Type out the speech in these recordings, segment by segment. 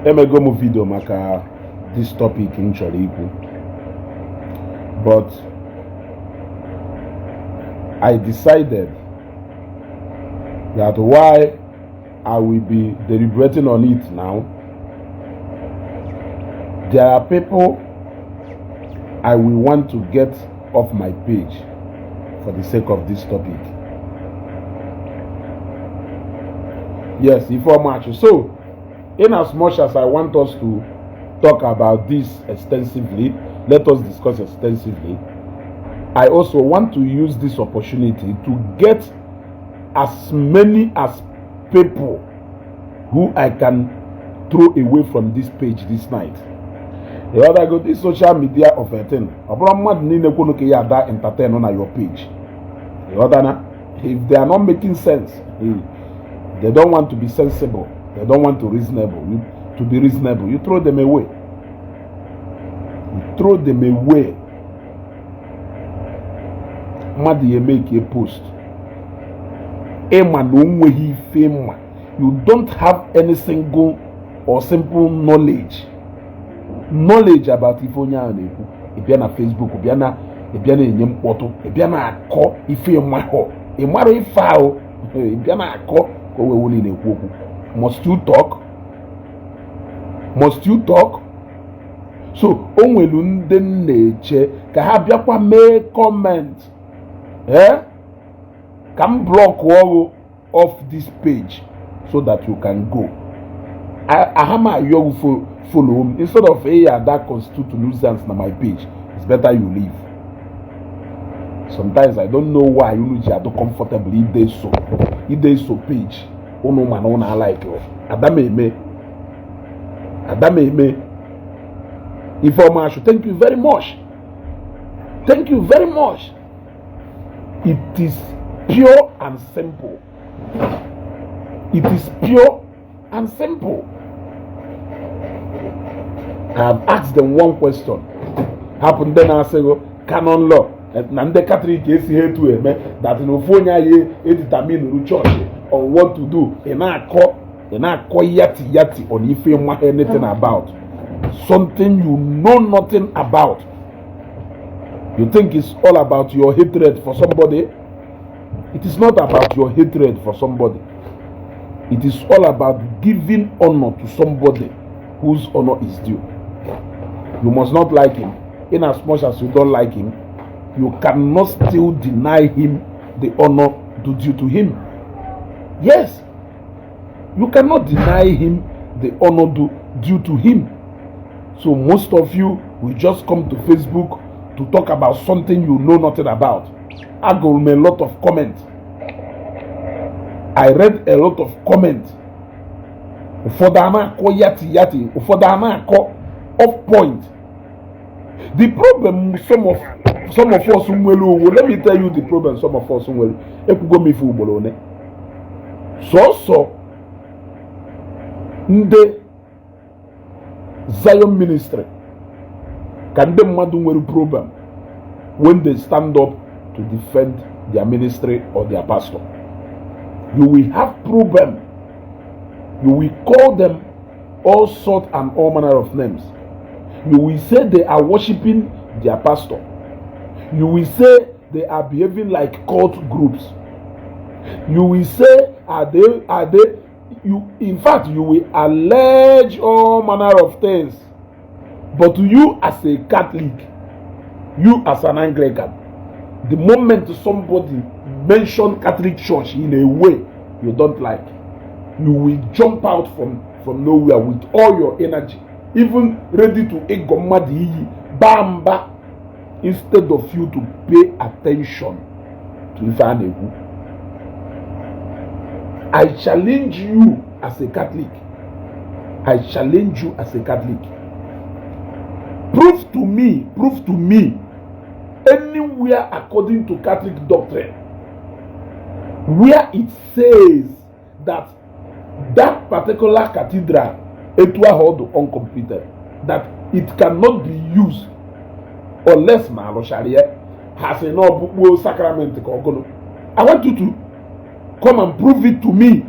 Emego m video maka this topic m chọrọ ikwu, but I decided that why I will be deliberating on it now, there are people I will want to get off my page for the sake of this topic. Yes, Ifeoma. So, in as much as I want us to talk about this extensively, let us discuss extensively, I also want to use this opportunity to get as many as people who I can throw away from this page this night. The other go this social media of a thing. Ọ bụrụ mmadụ niile kwunu ka ya ada entertain na your page. The other na, if they are not making sense, they don't want to be sensible, they don't want to reasonable, you, to be reasonable, you throw them away. You throw them away. Mmadụ ya make a post. Ịma na o nweghị ife mma. You don't have any single or simple knowledge about ife onye ahụ na-ekwu. Ị bịa na Facebook, bịa na ị bịa na-enye mkpọtụ, ị bịa na-akọ ife ịmahọ, ị mara ife ahụ, ị bịa na-akọ ka o wee wuli na-ekwu okwu. Must you talk? Must you talk? So o nwelu ndị m na-eche ka ha bịakwa mee comment, eh? Ka m block ọrụ off this page so that you can go. Aha m ayọ follow m instead of eya that constitute nuisance na my page. It's better you leave. Sometimes I don't know why unu ji adụ comfortable ide so page unu, mana unu alike adameme adameme. Ifeoma Ashu, thank you very much, thank you very much. It is pure and simple. It is pure and simple. I have asked them one question. Hapụ ndị na-asịghị canon law na ndị Katọlik esighị etu eme that na ofu onye anyị edeterminuru chọọchị on what to do. Ị na-akọ yati yati on ife nwa anything about something you know nothing about. You think it's all about your hatred for somebody. It is not about your hatred for somebody. It is all about giving honor to somebody whose honor is due. You must not like him. In as much as you don't like him, you cannot still deny him the honor due to him. Yes, you cannot deny him the honor due to him. So most of you will just come to Facebook to talk about something you know nothing about. I got a lot of comments. I read a lot of comments. Ụfọdụ a na-akọ yati yati, ụfọdụ a na-akọ off point. The problem some of us nwere owo, let me tell you the problem some of us nwere. Ekwugo m ife ugboro one. Sọsọ ndị Zion Ministry ka ndị mmadụ nwere problem when they stand up to defend their ministry or their pastor. You will have problem. You will call them all sort and all manner of names. You will say they are worshiping their pastor. You will say they are behaving like cult groups. You will say are they you, in fact, you will allege all manner of things. But you as a Catholic, you as an Anglican, the moment somebody mention Catholic Church in a way you don't like, you will jump out from nowhere with all your energy, even ready to ịgọ mmadụ iyi, baa mba, instead of you to pay attention to ife a na-ekwu. I challenge you as a Catholic. I challenge you as a Catholic. Prove to me, prove to me anywhere according to Catholic doctrine where it says that that particular cathedral, etu ahụ ọ dị uncompleted, that it cannot be used unless ma alụchara ya, ha sị na ọbụkpuo sacrament ka ọgụnụ. I want you to come and prove it to me.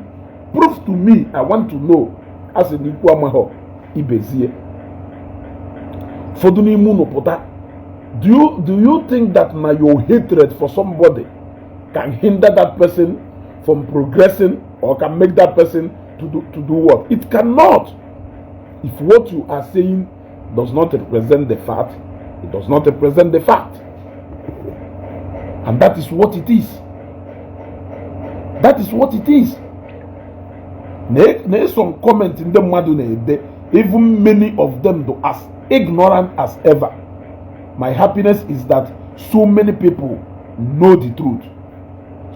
Prove to me. I want to know. A sị na ikwu amaghọ ibezie. Ụfọdụ n'ime unu pụta, do you think that na your hatred for somebody can hinder that person from progressing or can make that person to do what? It cannot. If what you are saying does not represent the fact, it does not represent the fact. And that is what it is. That is what it is. Na some comment ndị mmadụ na-ede, even many of them do as ignorant as ever. My happiness is that so many people know the truth.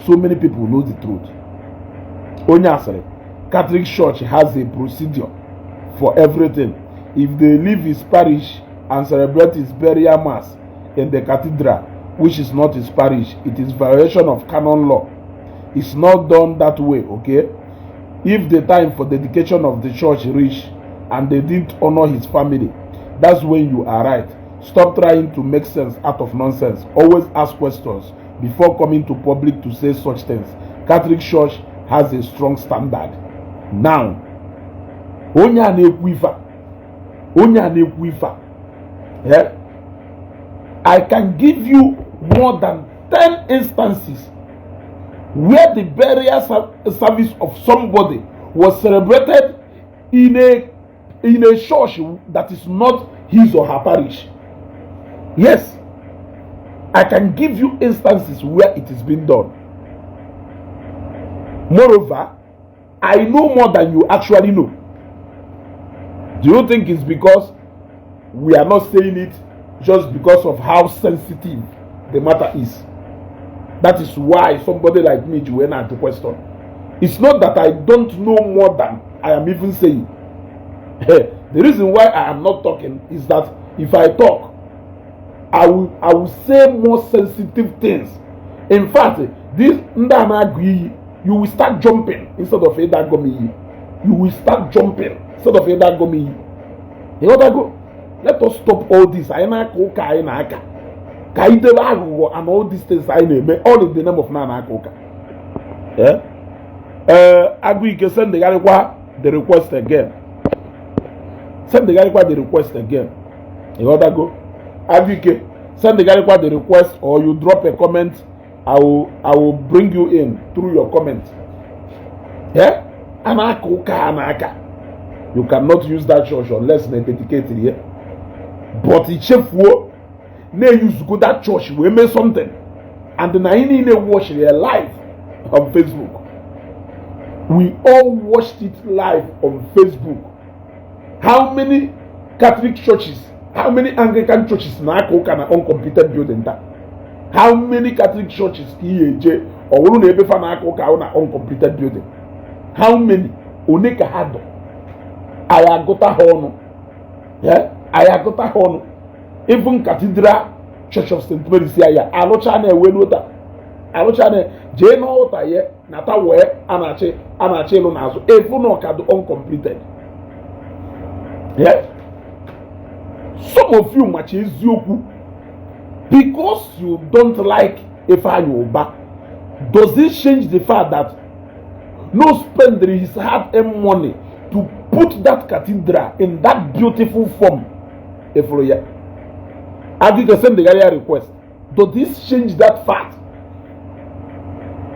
So many people know the truth. Onye asịrị, Catholic Church has a procedure for everything. If they leave his parish and celebrate his burial mass in the cathedral, which is not his parish, it is violation of canon law. It's not done that way, okay? If the time for dedication of the church reach and they didn't honor his family, that's when you are right. Stop trying to make sense out of nonsense. Always ask questions before coming to public to say such things. Catholic Church has a strong standard. Now, onye a na-ekwu ife a, onye a na-ekwu ife a, eh? I can give you more than 10 instances where the burial service of somebody was celebrated in a church that is not his or her parish. Yes, I can give you instances where it is being done. Moreover, I know more than you actually know. Do you think it's because we are not saying it just because of how sensitive the matter is? That is why somebody like me went out to question. It's not that I don't know more than I am even saying. The reason why I am not talking is that if I talk, I will say more sensitive things. In fact, this ndị a na-agụ iyi, you will start jumping instead of ịda agụ m iyi. You will start jumping instead of ịda agụ m iyi. Ịghọtago? Let us stop all this. Anyị na-aka ụka anyị na-aka. Ka anyị debe aghụghọ and all these things anyị na-eme all in the name of na na-aka ụka. Eh? Agụike, sendịgharịkwa the request again. Sendịgharịkwa the request again. Ịghọtago? Agụike, sendịgharịkwa the request or you drop a comment. I will bring you in through your comment. Yeah? A na-aka ụka a na-aka. You cannot use that church unless na dedicate here. But ichefuo na-eyuzugo that church wee mee something. And na anyị niile watched it live on Facebook. We all watched it live on Facebook. How many Catholic churches, how many Anglican churches na-aka ụka na uncompleted building taa? How many Catholic churches ka ihe eje ọ bụrụ na ebe fa na-aka ụka ahụ na uncompleted building? How many? One ka ha dọ? Anyị agụta ha ọnụ. Yeah? Anyị agụta ha ọnụ. Even Cathedral Church of St. Mary si ya alụcha na-ewe n'ụta alụcha na jee n'ụta ya nata wee a na-achị ịlụ n'azụ efu na ọkadụ uncompleted. Yeah? Some of you macha eziokwu. Because you don't like Ifeanyi Uba, does it change the fact that no spend his hard-earned money to put that cathedral in that beautiful form? Efuru ya, Agike, send the request. Does this change that fact?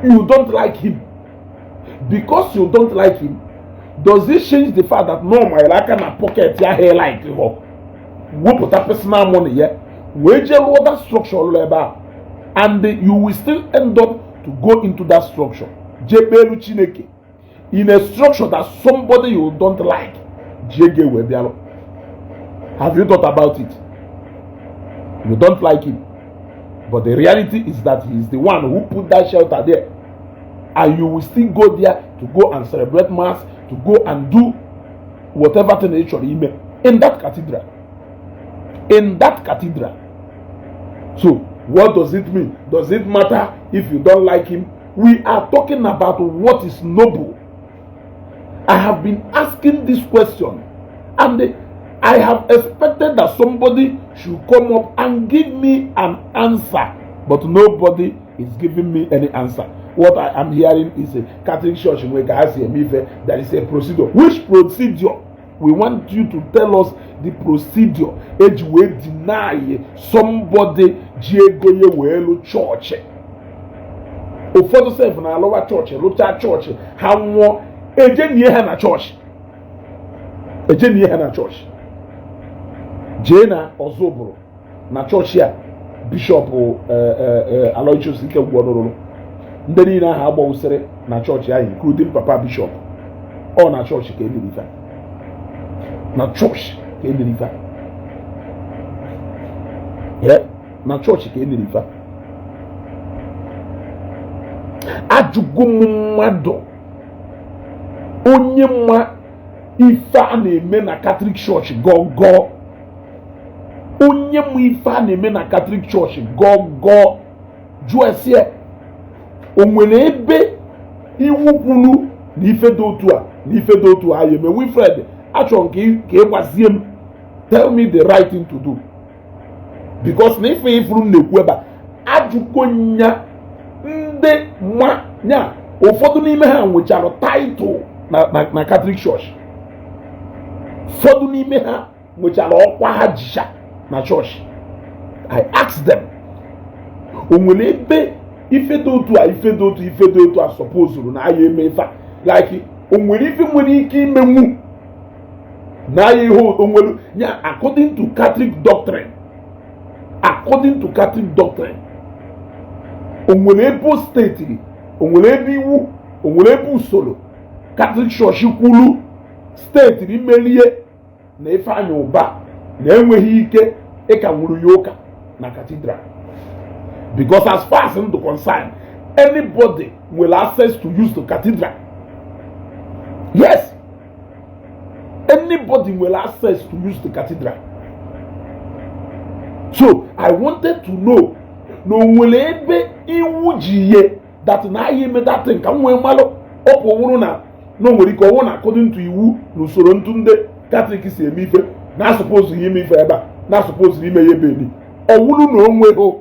You don't like him. Because you don't like him, does it change the fact that no my aka na pocket ya hair like họ wepụta personal money ya wee jee rụọ that structure ụlọ ebe ahụ, and you will still end up to go into that structure jee kpeelu Chineke in a structure that somebody you don't like ji ego wee bịalụ? Have you thought about it? You don't like him, but the reality is that he is the one who put that shelter there, and you will still go there to go and celebrate mass, to go and do whatever thing ị chọrọ ime in that cathedral, in that cathedral. So what does it mean? Does it matter if you don't like him? We are talking about what is noble. I have been asking this question and I have expected that somebody should come up and give me an answer, but nobody is giving me any answer. What I am hearing is a Catholic Church nwere ka ha si eme ife. There is a procedure. Which procedure? We want you to tell us the procedure eji wee deny somebody ji ego ya wee lụ chọọchị. Ụfọdụ sef na-alụwa chọọchị, lụchaa chọọchị, ha nwụọ, ejenie ha na chọọchị, ejenie ha na chọọchị. Jee na Ọzụbụrụ na chọọchị a Bishọp Aloysius Ikegwu rụrụ, ndị niile ahụ agbawụsịrị na chọọchị ahụ, including papa bishọp, ọ na chọọchị ka emere ife, na chọọchị ka emere ife, na chọọchị ka emere ife. Ajụgo m mmadụ onye ma ife a na-eme na Catholic Church gọgọ, onye ma ife a na-eme na Catholic Church gọgọ, jụọ esi o nwere ebe iwu kwuru na ife dị otu a na ife dị otu a ya eme. Wilfred, achọrọ m ka ị gwazie m, tell me the right thing to do, because na ife ifuru m na-ekwu ebe a, ajụgo nya ndị ma nya, ụfọdụ n'ime ha nwechara title na Catholic Church, ụfọdụ n'ime ha nwechara ọkwa ha jicha na chọọchị. I ask them, o nwere ebe ife dị otu a, ife dị otu, ife dị otu a supposed na aya eme ife a, like o nwere ife nwere ike imenwu na aya ihe o nwere ya according to Catholic doctrine, according to Catholic doctrine, o nwere ebe o stateri, o nwere ebe iwu, o nwere ebe usoro Catholic Church kwuru stateri merie na Ifeanyi Ụba na enweghị ike ịka nwuru ya ụka na cathedral? Because as far as ndụ concern, anybody nwere access to use the cathedral. Yes, anybody nwere access to use the cathedral. So I wanted to know na o nwere ebe iwu ji ihe that na ahịa eme that thing, ka m nwee mmalụ ọ pụ wụrụ na o nwere ike ọwụ na according to iwu na usoro ntu ndị Catholic si eme ife, na suppose ime ife ebe a, na suppose ime ya ebe ni ọ wụrụ na o nweghị.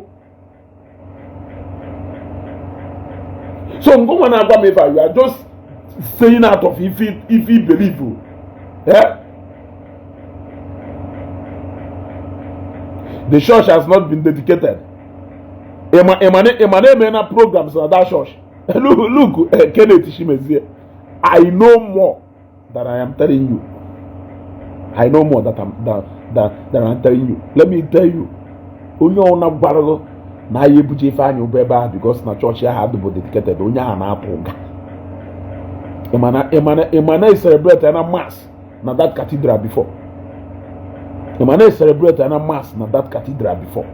So ngụnwa na-agwa m ife a, you are just saying out of ife you believe. Eh? The church has not been dedicated. Ịma na-eme na programs na that church. Look, Kenneth Chimezie, I know more than I am telling you. I know more than I'm telling you. Let me tell you, onye ọna gwara gị na ya ebuje Ifeanyi Ụba ebe ahụ because na chọọchị ahụ adịbụ dedicated, onye ahụ na-apụ ụga. Ịma na celebrate na mass na that cathedral before. Ịma na celebrate na mass na that cathedral before.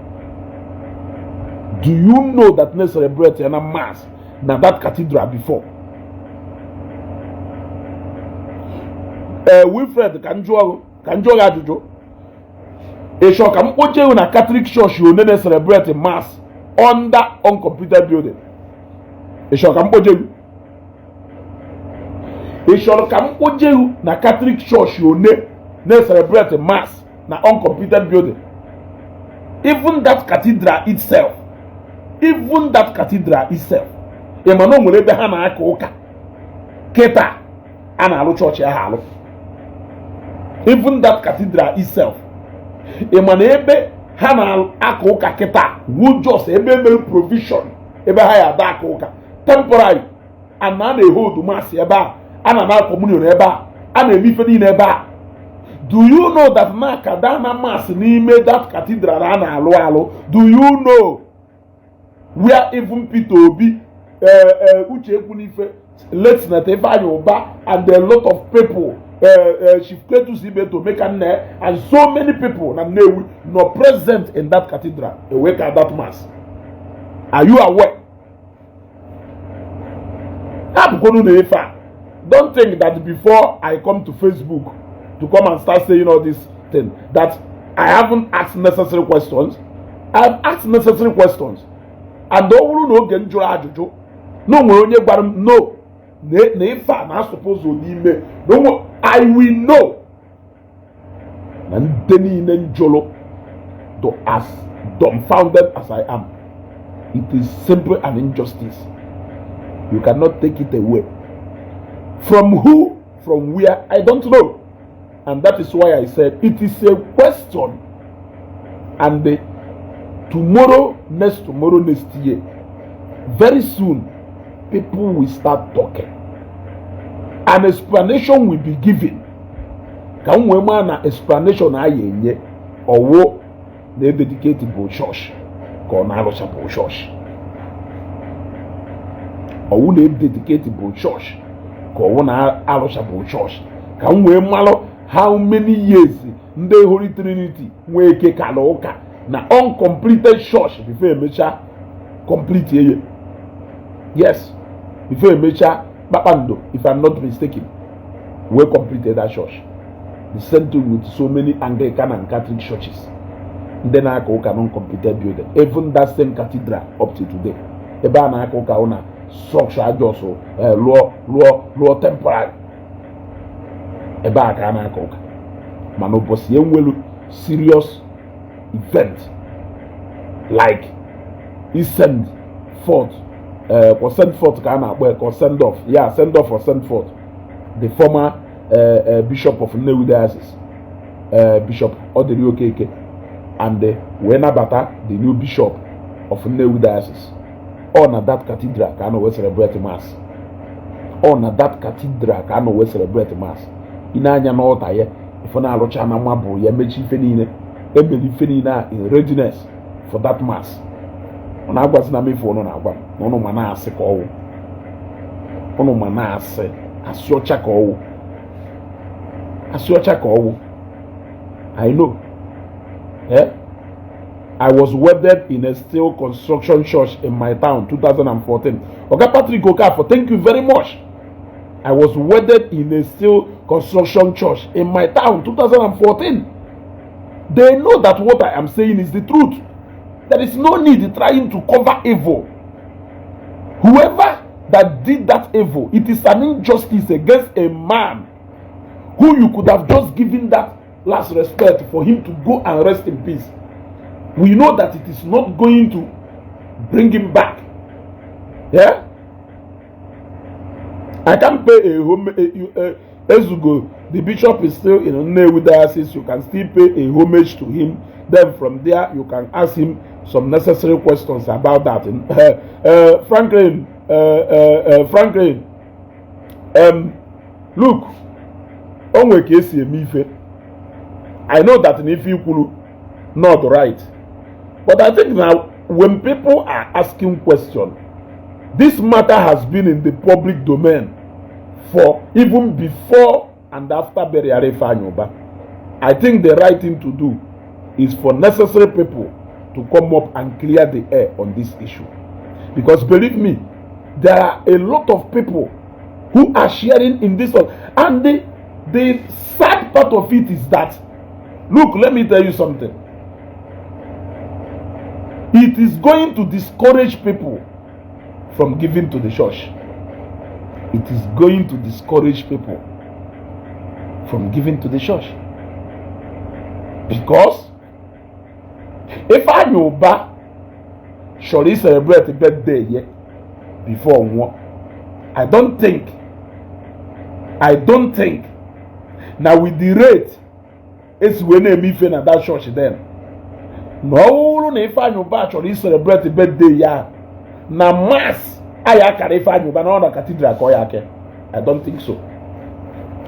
Do you know that na celebrate na mass na that cathedral before? Wilfred, ka m jụọ gị ajụjụ. Ị chọọ ka m kpochie na Catholic Church one na-celebrate mass under uncompleted building? Ị chọrọ ka m kpoje gị? Ị chọrọ ka m kpoje gị na Catholic Church one na-celebrate mass na uncompleted building? Even that cathedral itself, even that cathedral itself, ị ma na o nwere ebe ha na-aka ụka kịta a na-alụ chọọchị ahụ alụ. Even that cathedral itself, ị ma na ebe ha na-aka ụka kịta wu just ebe emere provision ebe ha ya ada aka ụka temporary, and a na-ehold mass ebe a, a na-ana communion ebe a, a na-eme ife niile ebe a. Do you know that na kada na mass n'ime that cathedral a na-alụ alụ? Do you know where even Peter Obi, Uche Ekwunife, late Senator Ifeanyi Uba, and a lot of people, Chief Cletus Ibeto, Mekanne, and so many people na Nnewi nọ present in that cathedral eweka that mass? Are you aware? Hapụkwanu na ife a. Don't think that before I come to Facebook to come and start saying all this thing that I haven't asked necessary questions. I've asked necessary questions. And ọ bụrụ na oge m jụrụ ajụjụ na o nwere onye gwara m no na ife a na-asọpụzụ n'ime na I will know na ndị niile m jụrụ do as dumbfounded as I am. It is simple an injustice. You cannot take it away. From who, from where, I don't know. And that is why I said it is a question. And tomorrow, next tomorrow, next year, very soon, people will start talking. An explanation will be given. Ka m wee maa na explanation a ya enye ọwụ na-ededicate bụ church ka ọ na-arụchapụ church, ọwụ na-ededicate bụ church ka ọwụ na-arụchapụ church, ka m wee malụ how many years ndị Holy Trinity nwee ike kala ụka na uncompleted church before emechaa complete ye. Yes, before emechaa kpakpando, if I'm not mistaken, wee completed that church. The same thing with so many Anglican and Catholic churches ndị na-aka ụka non completed building. Even that same cathedral up to today, ebe a na-aka ụka hụ na structure ajọsụ lụọ lụọ lụọ temporary, ebe a ka a na-aka ụka. Mana ụbọchị enwelu serious event like send forth, or send forth ka a na-akpọ ya, ka ọ send off, ya send off or send forth the former bishop of Nnewi Diocese, Bishop Odiri Okeke, and wee nabata the new bishop of Nnewi Diocese, ọ na that cathedral ka a nọ wee celebrate mass. Ọ na that cathedral ka a nọ wee celebrate mass. Ị na-anya n'ọta ya, ife na-arụcha na mabụ ya mechi ife niile emere ife niile a in readiness for that mass. Ọ na-agwazi na m ife ụnụ na-agwa m na ụnụ ma na-asị ka ọwụ, ụnụ ma na-asị asị ọcha ka ọwụ, asị ọcha ka ọwụ. I know. Eh? I was wedded in a steel construction church in my town, 2014. Oga Patrick Okafor, thank you very much. I was wedded in a steel construction church in my town, 2014. They know that what I am saying is the truth. There is no need trying to cover evil. Whoever that did that evil, it is an injustice against a man who you could have just given that last respect for him to go and rest in peace. We know that it is not going to bring him back. Yeah? I can't pay a home a, Ezugo, the bishop is still in Nnewi Diocese. You can still pay a homage to him. Then from there, you can ask him some necessary questions about that. Franklin, Franklin, look, o nwere ka esi eme ife. I know that in ife ikwuru not right, but I think now when people are asking question, this matter has been in the public domain for even before and after burial Ifeanyi Uba. I think the right thing to do is for necessary people to come up and clear the air on this issue, because believe me, there are a lot of people who are sharing in this one. And the sad part of it is that, look, let me tell you something. It is going to discourage people from giving to the church. It is going to discourage people from giving to the church, because Ifeanyi Uba chọrọ celebrate birthday ye before nwụọ, I don't think na with the rate esi wee na-eme ife na that church then, na ọ bụrụ na Ifeanyi Uba chọrọ celebrate birthday ya na mass aya akara Ifeanyi Uba na ọ na cathedral ka ọ ya ake, I don't think so.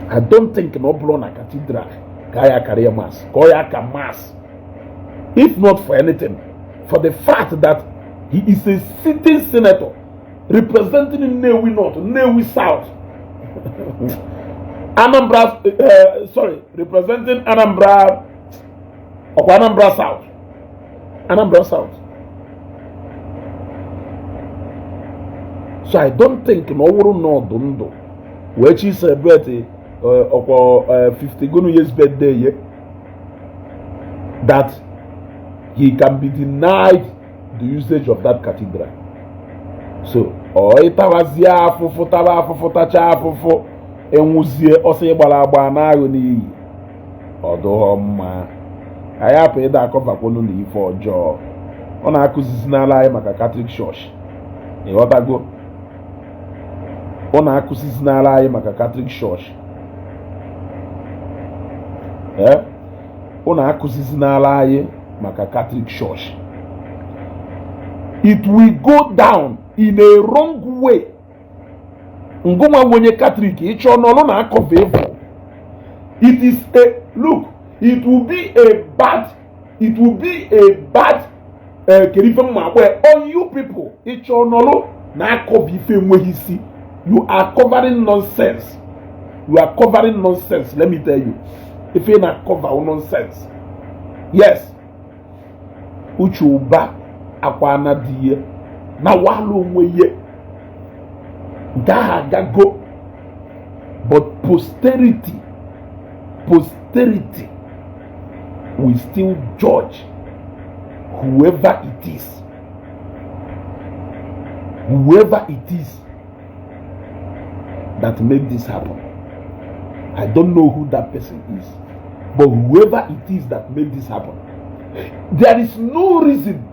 I don't think na ọ bụrụ na cathedral ka aya akara ya mass ka ọ ya aka mass, if not for anything, for the fact that he is a sitting senator representing Nnewi North, Nnewi South, Anambra, sorry, representing Anambra, ọkwa Anambra South, Anambra South. So I don't think na ọ wụrụ na ọdụ ndụ wee chi celebrate ọkwa 50 gonu years birthday ye that he can be denied the usage of that cathedral. So ọ ịtawazie afụfụ, taba afụfụ, tacha afụfụ, enwuzie ọsọ ịgbara agba n'aghụ n'iyi, ọ dụghọ mma. Anyị apụ ịda akọvakwonu na ife ọjọọ ọ na-akụzizi n'ala anyị maka Catholic Church. Ịghọtago? Ọ na-akụzizi n'ala anyị maka Catholic Church. Ee, ọ na-akụzizi n'ala anyị maka Catholic Church. It will go down in a wrong way. Ngụnwa onye Catholic, ịchọ n'ọlụ na akọva evil. It is a look, it will be a bad, it will be a bad kedu ife mma akpọ ya on you people. Ịchọ n'ọlụ na akọva ife enweghị isi. You are covering nonsense. You are covering nonsense. Let me tell you, ife na cover nonsense. Yes, Uche Ụba akwa na di ihe na walụ onwe ihe nke ahụ agago, but posterity will still judge whoever it is, whoever it is that made this happen. I don't know who that person is, but whoever it is that made this happen, there is no reason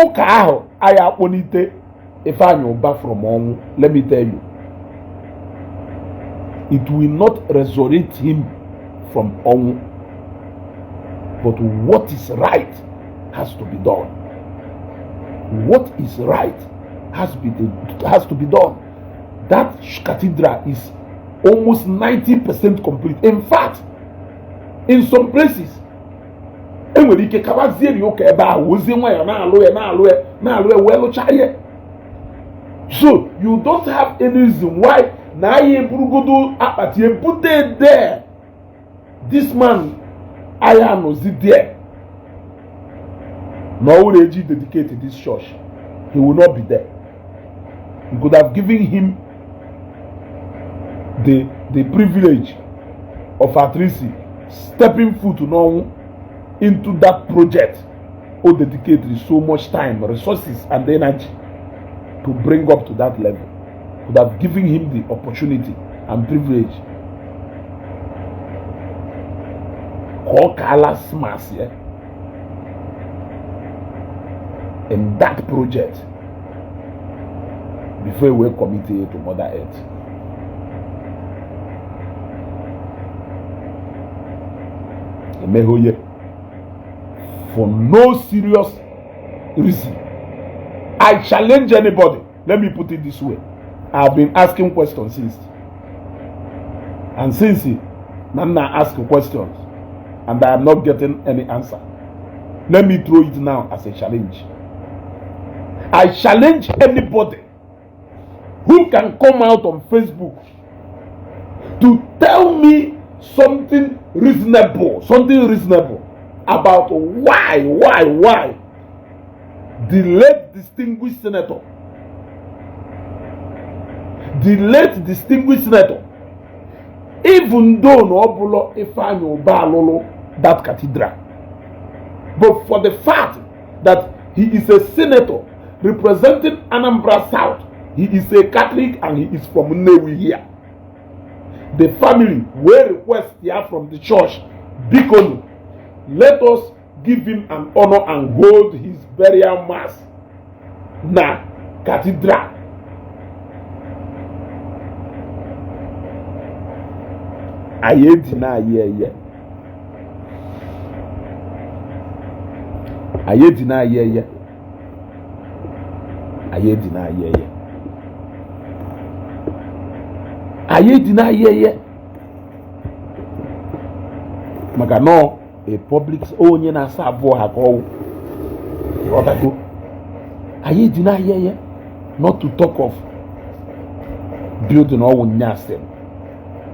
ụka ahụ anyị akpọlite Ifeanyi Uba from ọnwụ. Let me tell you, it will not resurrect him from ọnwụ, but what is right has to be done. What is right has to be done. That cathedral is almost 90% complete. In fact, in some places, enwere ike kabazie ri ụka ebe ahụ ozie nwayọ na-alụ ya, na-alụ ya, na-alụ ya, wee lụchaa ihe. So you don't have any reason why na anyị eburugodo akpati ebute there. This man anyị anọzi there na ọ wụrụ eji dedicate this church, he will not be there. You could have given him the privilege of at least stepping foot n'ọnwụ into that project o dedicated so much time, resources and energy to bring up to that level. Could have given him the opportunity and privilege ka ọ kaala smas ya in that project before we commit it to Mother Earth. Emeghe onye for no serious reason. I challenge anybody. Let me put it this way. I've been asking questions since. And since Nana ask questions and I am not getting any answer, let me throw it now as a challenge. I challenge anybody who can come out on Facebook to tell me something reasonable about why the late distinguished senator, the late distinguished senator, even though na ọ bụlọ Ifeanyi Uba alụlụ that cathedral, but for the fact that he is a senator representing Anambra South, he is a Catholic and he is from Nnewi here, the family will request here from the church, bikonu, let us give him an honor and hold his burial mass na cathedral. Anyị edina anyị eye, anyị edina anyị eye, anyị edina anyị eye, anyị edina anyị eye, maka nọọ a public onye na-asa abụọ ha ka ọwụ ịghọtago. Anyị edina anyị eye, not to talk of building ọwụ nyasị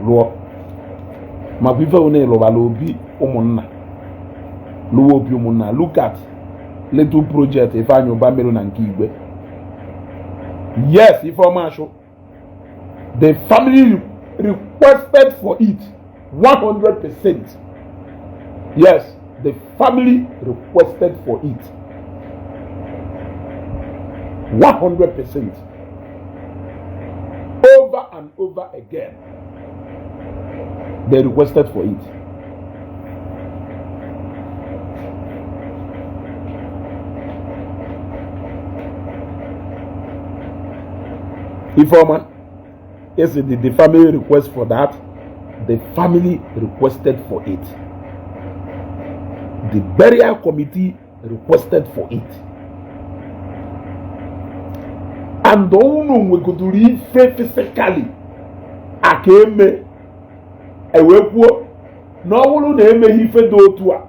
lụọ makwa ife onye lụbala obi ụmụnna, lụwa obi ụmụnna. Look at little project Ifeanyi Uba mere na nke igwe. Yes, Ifeoma Ashu, the family requested for it 100%. Yes, the family requested for it 100% over and over again. They requested for it. Ifeoma, Is it, did the family request for that? The family requested for it. The burial committee requested for it. And unu nwegodoro ife physically aka eme, ewee kwuo na ọ bụrụ na emeghị ife dị otu a,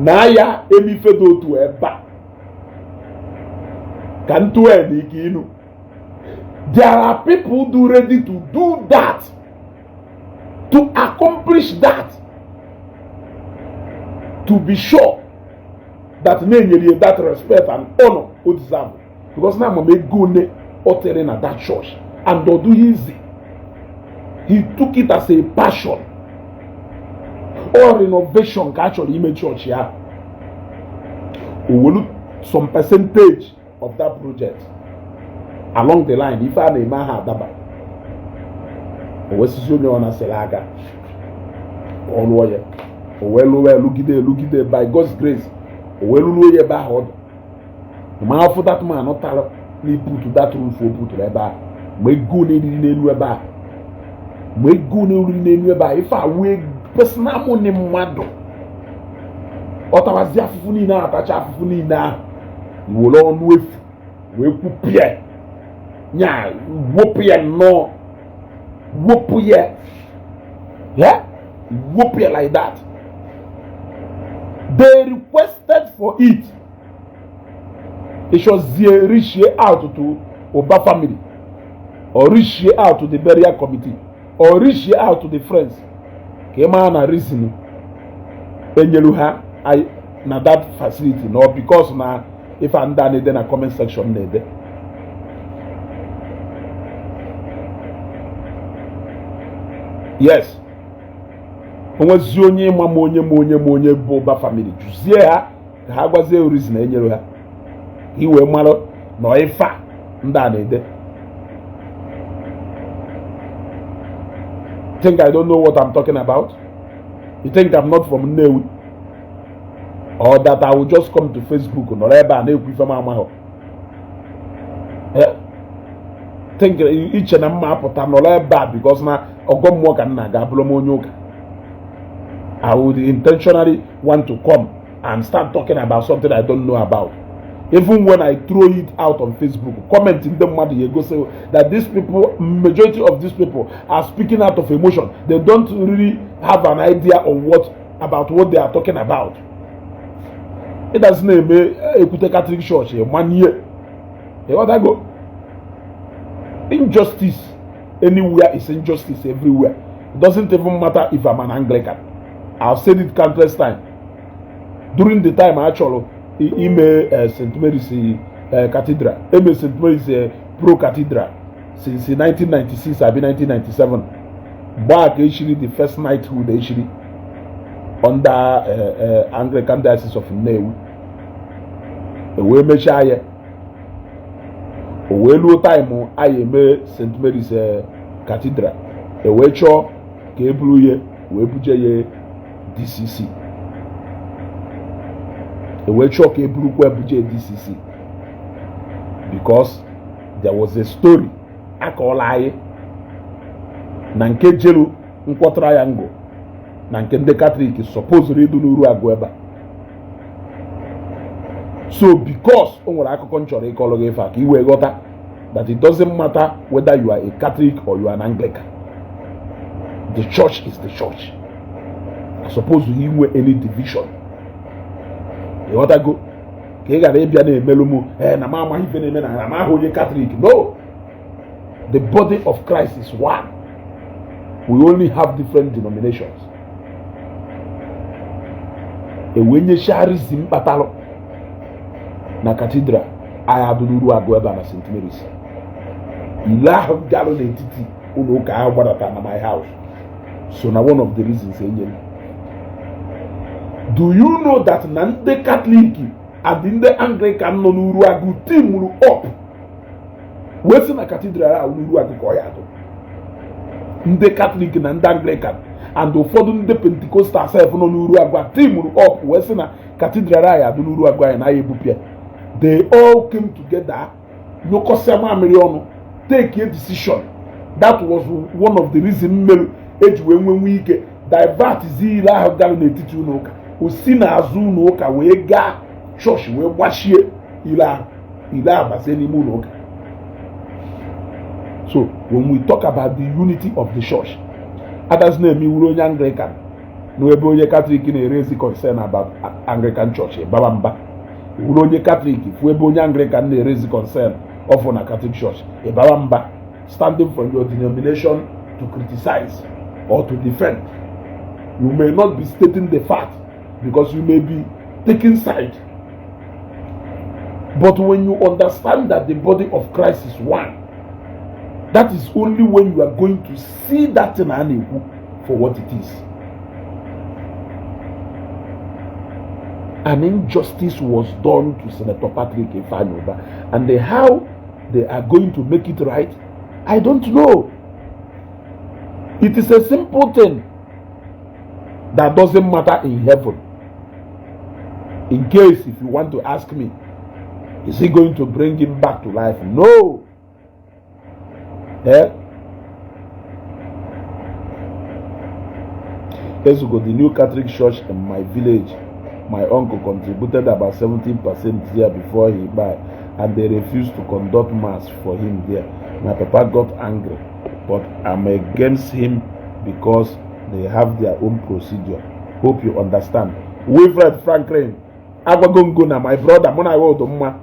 na ya eme ife dị otu ebe a ka ntụ na ike inu. There are people do ready to do that, to accomplish that, to be sure that na-enyere ya that respect and honor o deserve, because na amam ego one o tere na that church, and ọ dụghị easy. He took it as a passion. All renovation ka a chọrọ ime chọọchị ya, o welu some percentage of that project. Along the line, ife a na-eme aha adaba, o wesizi onye ọ na-asịrị aka ka ọ lụọ ya. O wee lụọ ya, lụgide, lụgide. By God's grace, o wee lụruo ya ebe ahụ. Ọ dị ma afọ that man tara n'ibutu that roof o buturu ebe ahụ, ma ego na-eriri n'elu ebe ahụ, ma ego na-eriri n'elu ebe ahụ, ife a wee personal money mmadụ. Ọ tawazi afụfụ niile ahụ, atacha afụfụ niile ahụ, were ọnụ efu wee kwupịa nya, wopụ ya nnọọ, wopụ ya ya, wopụ ya like that. They requested for it. Ịchọzie reach out to Oba family or reach out to the burial committee or reach out to the friends ka ị mara na reason enyelu ha na that facility na because na ife ndị a na-ede na comment section na-ede. Yes, onwezi onye ịma ma onye ma onye ma onye bụ Ụba family, jụzie ha ka ha gwazie reason enyere ha, ka i wee mara na ife a ndị a na-ede. Think I don't know what I'm talking about? You think I'm not from Nnewi? Or that I will just come to Facebook nọrọ ebe a na-ekwu ife m amaghọ? Think iche na mma apụta nọrọ ebe a because na ọgọ mmụọ ka m na-aga, abụrụ m onye ụka. I would intentionally want to come and start talking about something I don't know about? Even when I throw it out on Facebook, comment ndị mmadụ ya egosi that these people, majority of these people are speaking out of emotion. They don't really have an idea on what about what they are talking about. Ịdazi na-eme ekwute Catholic Church manie, ịghọtago? Injustice anywhere is injustice everywhere. It doesn't even matter if I'm an Anglican. I've said it countless times. During the time a chọrọ ime St. Mary's Cathedral, eme St. Mary's Pro Cathedral since 1996 abi 1997, mgbe a ka echiri the first knighthood echiri under Anglican Diocese of Nnewi. E wee mechaa ya, o wee luo time anyị eme St. Mary's Cathedral, e wee chọọ ka e buru ya wee buje ya DCC. E wee chọọ ka e burukwa ebuje DCC because there was a story akọọla anyị na nke jelu Nkwọ Triangle na nke ndị Katọlik supposed ịdụ n'uru agụ ebe a. So because o nwere akụkọ m chọrọ ịkọrọ gị ife a ka ị wee ghọta that it doesn't matter whether you are a Catholic or you are an Anglican, the church is the church. I suppose inwe any division, ịghọtago? Ka ị ghara ịbịa na-emelụ m ee na m amaghị ife na-eme na m ahụ onye Catholic. No, the body of Christ is one. We only have different denominations. E wee nyechaa reason kpatalụ na cathedral anyị adụruru agụ ebe a na St. Mary's. Ile ahụ bịarụ n'etiti ụlọ ụka ahụ gbadata na my house, so na one of the reasons enyere. Do you know that na ndị Catholic and ndị Anglican nọ n'uru agụ teamuru up wee sị na cathedral ahụ n'uru agụ ka ọ ya adụ? Ndị Catholic na ndị Anglican and ụfọdụ ndị Pentecostal sef nọ n'uru agụ a teamuru up wee sị na cathedral anyị adụ n'uru agụ anyị na ya ebupịa. They all came together, nyụkọsịa mamịrị ọnụ. take a decision. That was one of the reason mere eji wee nwenwe ike divert zi ile ahụ gara n'etiti ụlọ ụka, o si n'azụ ụlọ ụka wee gaa chọọchị wee gbachie ile ahụ, ile ahụ bazie n'ime ụlọ ụka. So when we talk about the unity of the church, adazi na-eme iwuru onye Anglican na ebe onye Catholic na-erezi concern about Anglican Church, baba mba. Iwuru onye Catholic fu ebe onye Anglican na-erezi concern ọfụ na Catholic Church, ịbaba mba. Standing from your denomination to criticize or to defend, you may not be stating the fact because you may be taking side. But when you understand that the body of Christ is one, that is only when you are going to see that thing a na-ekwu for what it is. An injustice was done to Senator Patrick Ifeanyi Uba, and how they are going to make it right, I don't know. It is a simple thing that doesn't matter in heaven. In case if you want to ask me, is he going to bring him back to life? No. Eh? Ezugo, the new Catholic Church in my village, my uncle contributed about 70% there before he died, and they refused to conduct mass for him there. My papa got angry, but I'm against him because they have their own procedure. Hope you understand. Wilfred Franklin, agwago na my brother, mụ na ya ụdụ mma.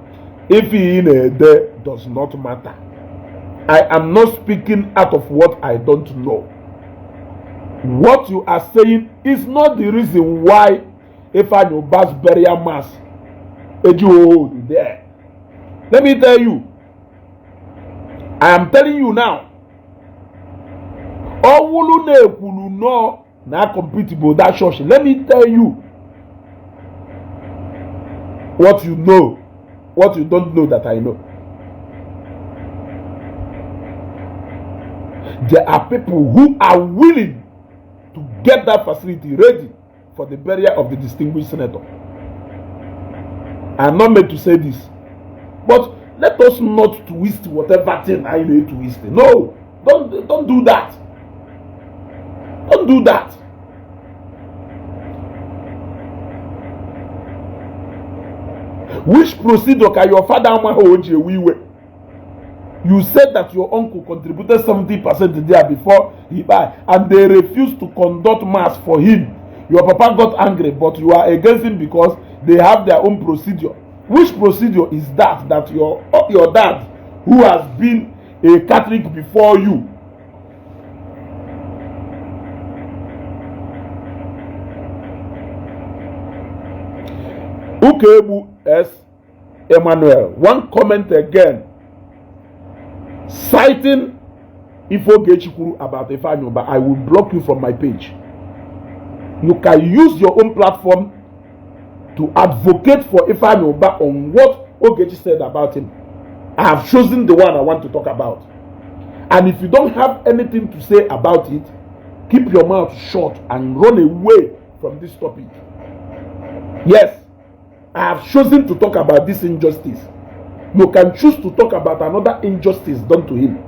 If ị na-ede does not matter. I am not speaking out of what I don't know. What you are saying is not the reason why Ifeanyi Uba's burial mass ejighị hold there. Let me tell you, I am telling you now, ọwụlụ na-ekwulu nọ na compete bụ that church. Let me tell you what you know, what you don't know that I know. There are people who are willing to get that facility ready for the burial of the distinguished senator. I'm not meant to say this, but let us not twist whatever thing I may twist. No, don't do that. Don't do that. Which procedure can your father amaghị o ji ewe iwe? You said that your uncle contributed 70% there before he died, and they refused to conduct mass for him. Your papa got angry, but you are against him because they have their own procedure. Which procedure is that that your dad, who has been a Catholic before you, Ukegbu S. Emmanuel, one comment again, citing ife Ogechi kwuru about Ifeanyi Uba, I will block you from my page. You can use your own platform to advocate for Ifeanyi Uba on what Ogechi said about him. I have chosen the one I want to talk about. And if you don't have anything to say about it, keep your mouth shut and run away from this topic. Yes, I have chosen to talk about this injustice. You can choose to talk about another injustice done to him.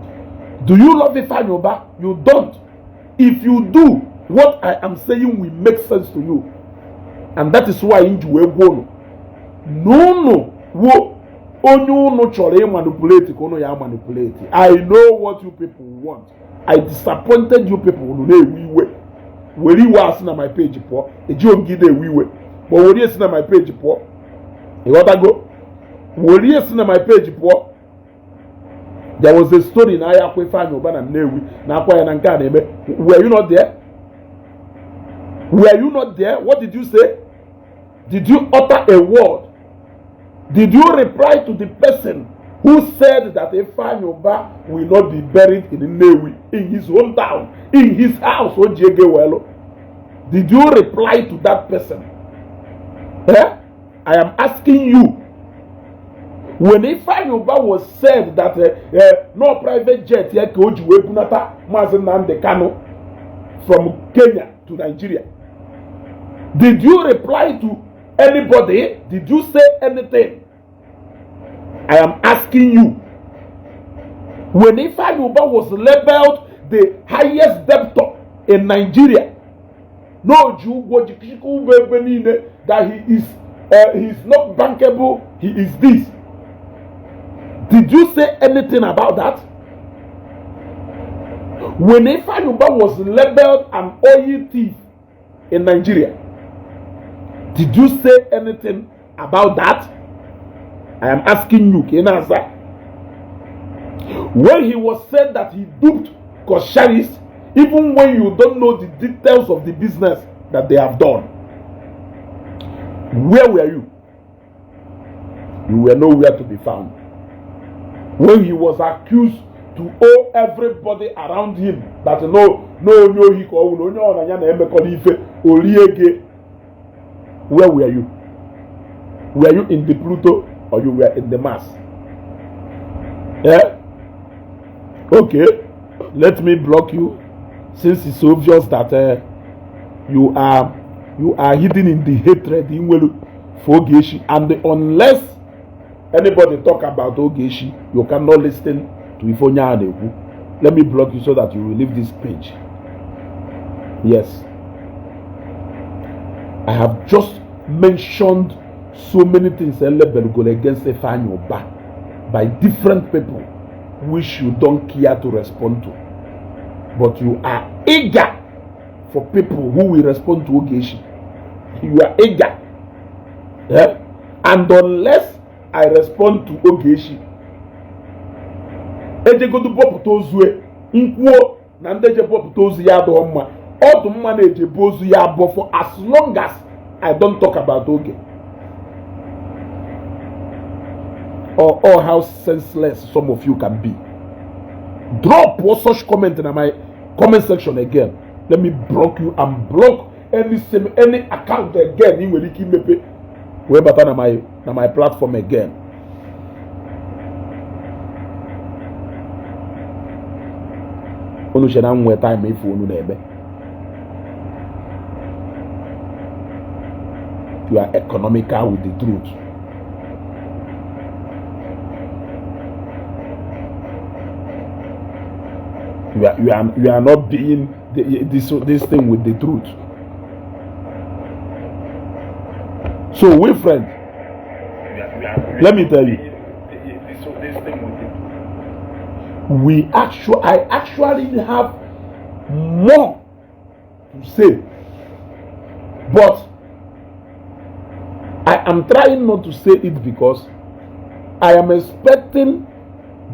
Do you love Ifeanyi Uba? You don't. If you do, what I am saying will make sense to you. And that is why m ji wee gwa unu na unu wo onye unu chọrọ ịmanipulate ka unu ya manipulate. I know what you people want. I disappointed you people. Unu na-ewe iwe, were iwe asị na my page pụọ. Eji ogide ewe iwe, ma were esi na my page pụọ. Ịghọtago? Were esi na my page pụọ. There was a story na ahịa akwa Ifeanyi Uba na Nnewi na akwa ya na nke a na-eme. Were you not there? Were you not there? What did you say? Did you utter a word? Did you reply to the person who said that Ifeanyi Uba will not be buried in Nnewi, in his hometown, in his house, Ojiege Welo? Did you reply to that person? Eh? I am asking you. When Ifeanyi Uba was said that no private jet here ka o ji wee bunata Maazị Nnamdi Kanu from Kenya to Nigeria, did you reply to anybody? Did you say anything? I am asking you. When Ifeanyi Uba was labeled the highest debtor in Nigeria, na o ji ụgwọ jikọ ụgwọ ebe niile, that he is not bankable, he is this. Did you say anything about that? When Ifeanyi Uba was labeled an oil thief in Nigeria, did you say anything about that? I am asking you, Kenaza. When he was said that he duped Coscharis, even when you don't know the details of the business that they have done, where were you? You were nowhere to be found. When he was accused to owe everybody around him that no onye ohi ka ọ wụ na onye ọra ya na-emekọ n'ife orie gị, where were you? Were you in the Pluto or you were in the Mars? Yeah? Okay, let me block you since it's obvious that you are hidden in the hatred in nwere for Ogechi, and unless anybody talk about Ogechi, you cannot listen to ife onye a na-ekwu. Let me block you so that you will leave this page. Yes, I have just mentioned so many things elebelugolo against Ifeanyi Uba by different people which you don't care to respond to, but you are eager for people who will respond to Ogechi. You are eager, yeah? And unless I respond to Ogechi, ejegodu bọpụta ozu nkwuo na ndị je bọpụta ozu ya adịghị mma, ọdụ mma na-ejebu ozu ya abụọ for as long as I don't talk about Oge or how senseless some of you can be. Drop or such comment in my comment section again. Let me block you and block any same any account again ị nwere ike imepe wee bata na my platform again. Unu chere na m nwee time ife unu na-eme. You are economical with the truth. You are not being this thing with the truth. So we friend, let me tell you, we actually I actually have more to say, but I am trying not to say it because I am expecting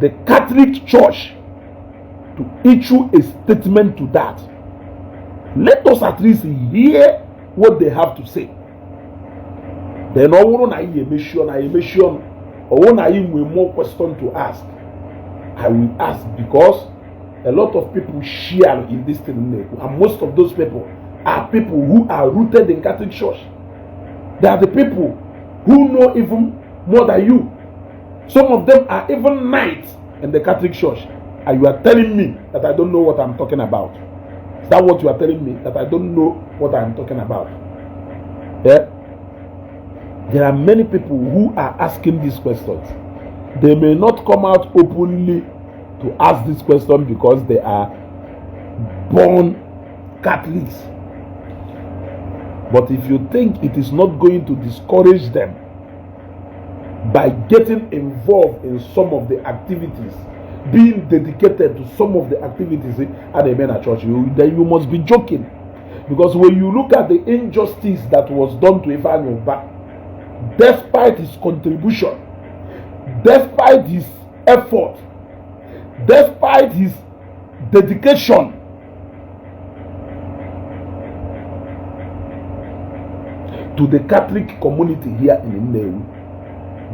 the Catholic Church to issue a statement to that. Let us at least hear what they have to say. Then ọ bụrụ na anyị emechi ọnụ, anyị emechi ọnụ. Ọ bụrụ na anyị nwee more question to ask, I will ask, because a lot of people share in this thing na-ekwu, and most of those people are people who are rooted in Catholic Church. They are the people who know even more than you. Some of them are even knights in the Catholic Church. And you are telling me that I don't know what I'm talking about. Is that what you are telling me? That I don't know what I'm talking about? Yeah? There are many people who are asking these questions. They may not come out openly to ask this question because they are born Catholics. But if you think it is not going to discourage them by getting involved in some of the activities, being dedicated to some of the activities at the men church, then you must be joking. Because when you look at the injustice that was done to Ifeanyi Uba, despite his contribution, despite his effort, despite his dedication to the Catholic community here in Nnewi,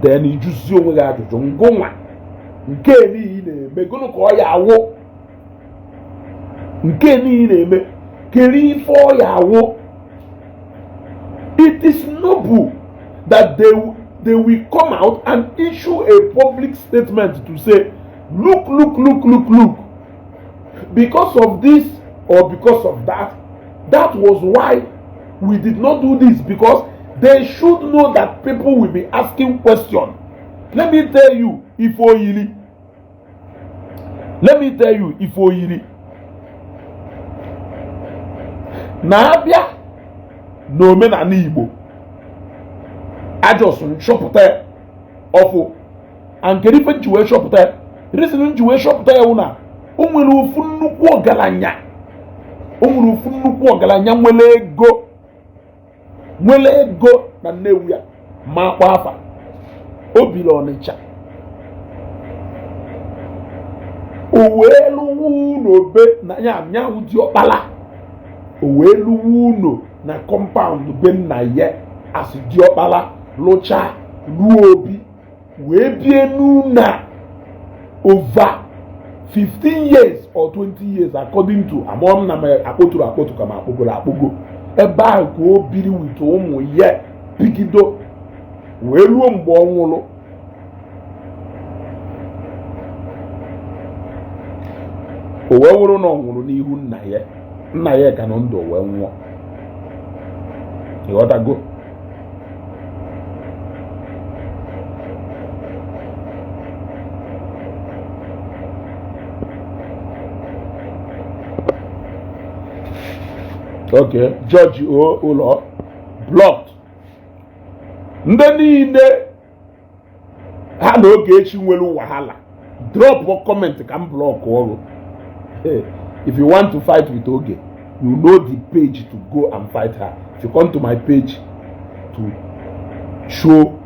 then ịjụzi onwe gị ajụjụ ngụnwa nke niile na-eme gụnụ ka ọ ya awụ nke niile na-eme kere ife ọ ya awụ. It is noble that they will come out and issue a public statement to say, look, look, look, look, look, because of this or because of that, that was why we did not do this, because they should know that people will be asking questions. Let me tell you, ife oyili Let me tell you, ife oyiri na-abịa n'omenala Igbo ajọsụ nchọpụta ya ọfụ and kedu ife nji wee chọpụta ya? Reason nji wee chọpụta ya wụ na o nwere ofu nnukwu ọgaranya, o nwere ofu nnukwu ọgaranya nwere ego, nwere ego na Nnewi ya ma akpọ afa. O biri Ọnịcha, o wee lụwa ụlọ be na ya nyanwụ diọkpala, o wee lụwa ụlọ na compound be nna ya as diọkpala, lụchaa lụọ obi wee bie n'ụlọ a over 15 years or 20 years, according to amụọ m na m akpọturu akpọtu ka m akpọgoro akpọgo. Ebe ahụ ka o biri with ụmụ ya bigido wee ruo mgbe ọ nwụrụ. O wee wụrụ na ọ nwụrụ n'ihu nna ya, nna ya ka nọ ndụ wee nwụọ. Ịghọtago? Okay, George O ụlọ blocked. Ndị niile ha na Ogechi nwere wahala, drop comment ka m block ọrụ. If you want to fight with Oge, you know the page to go and fight her. If you come to my page to show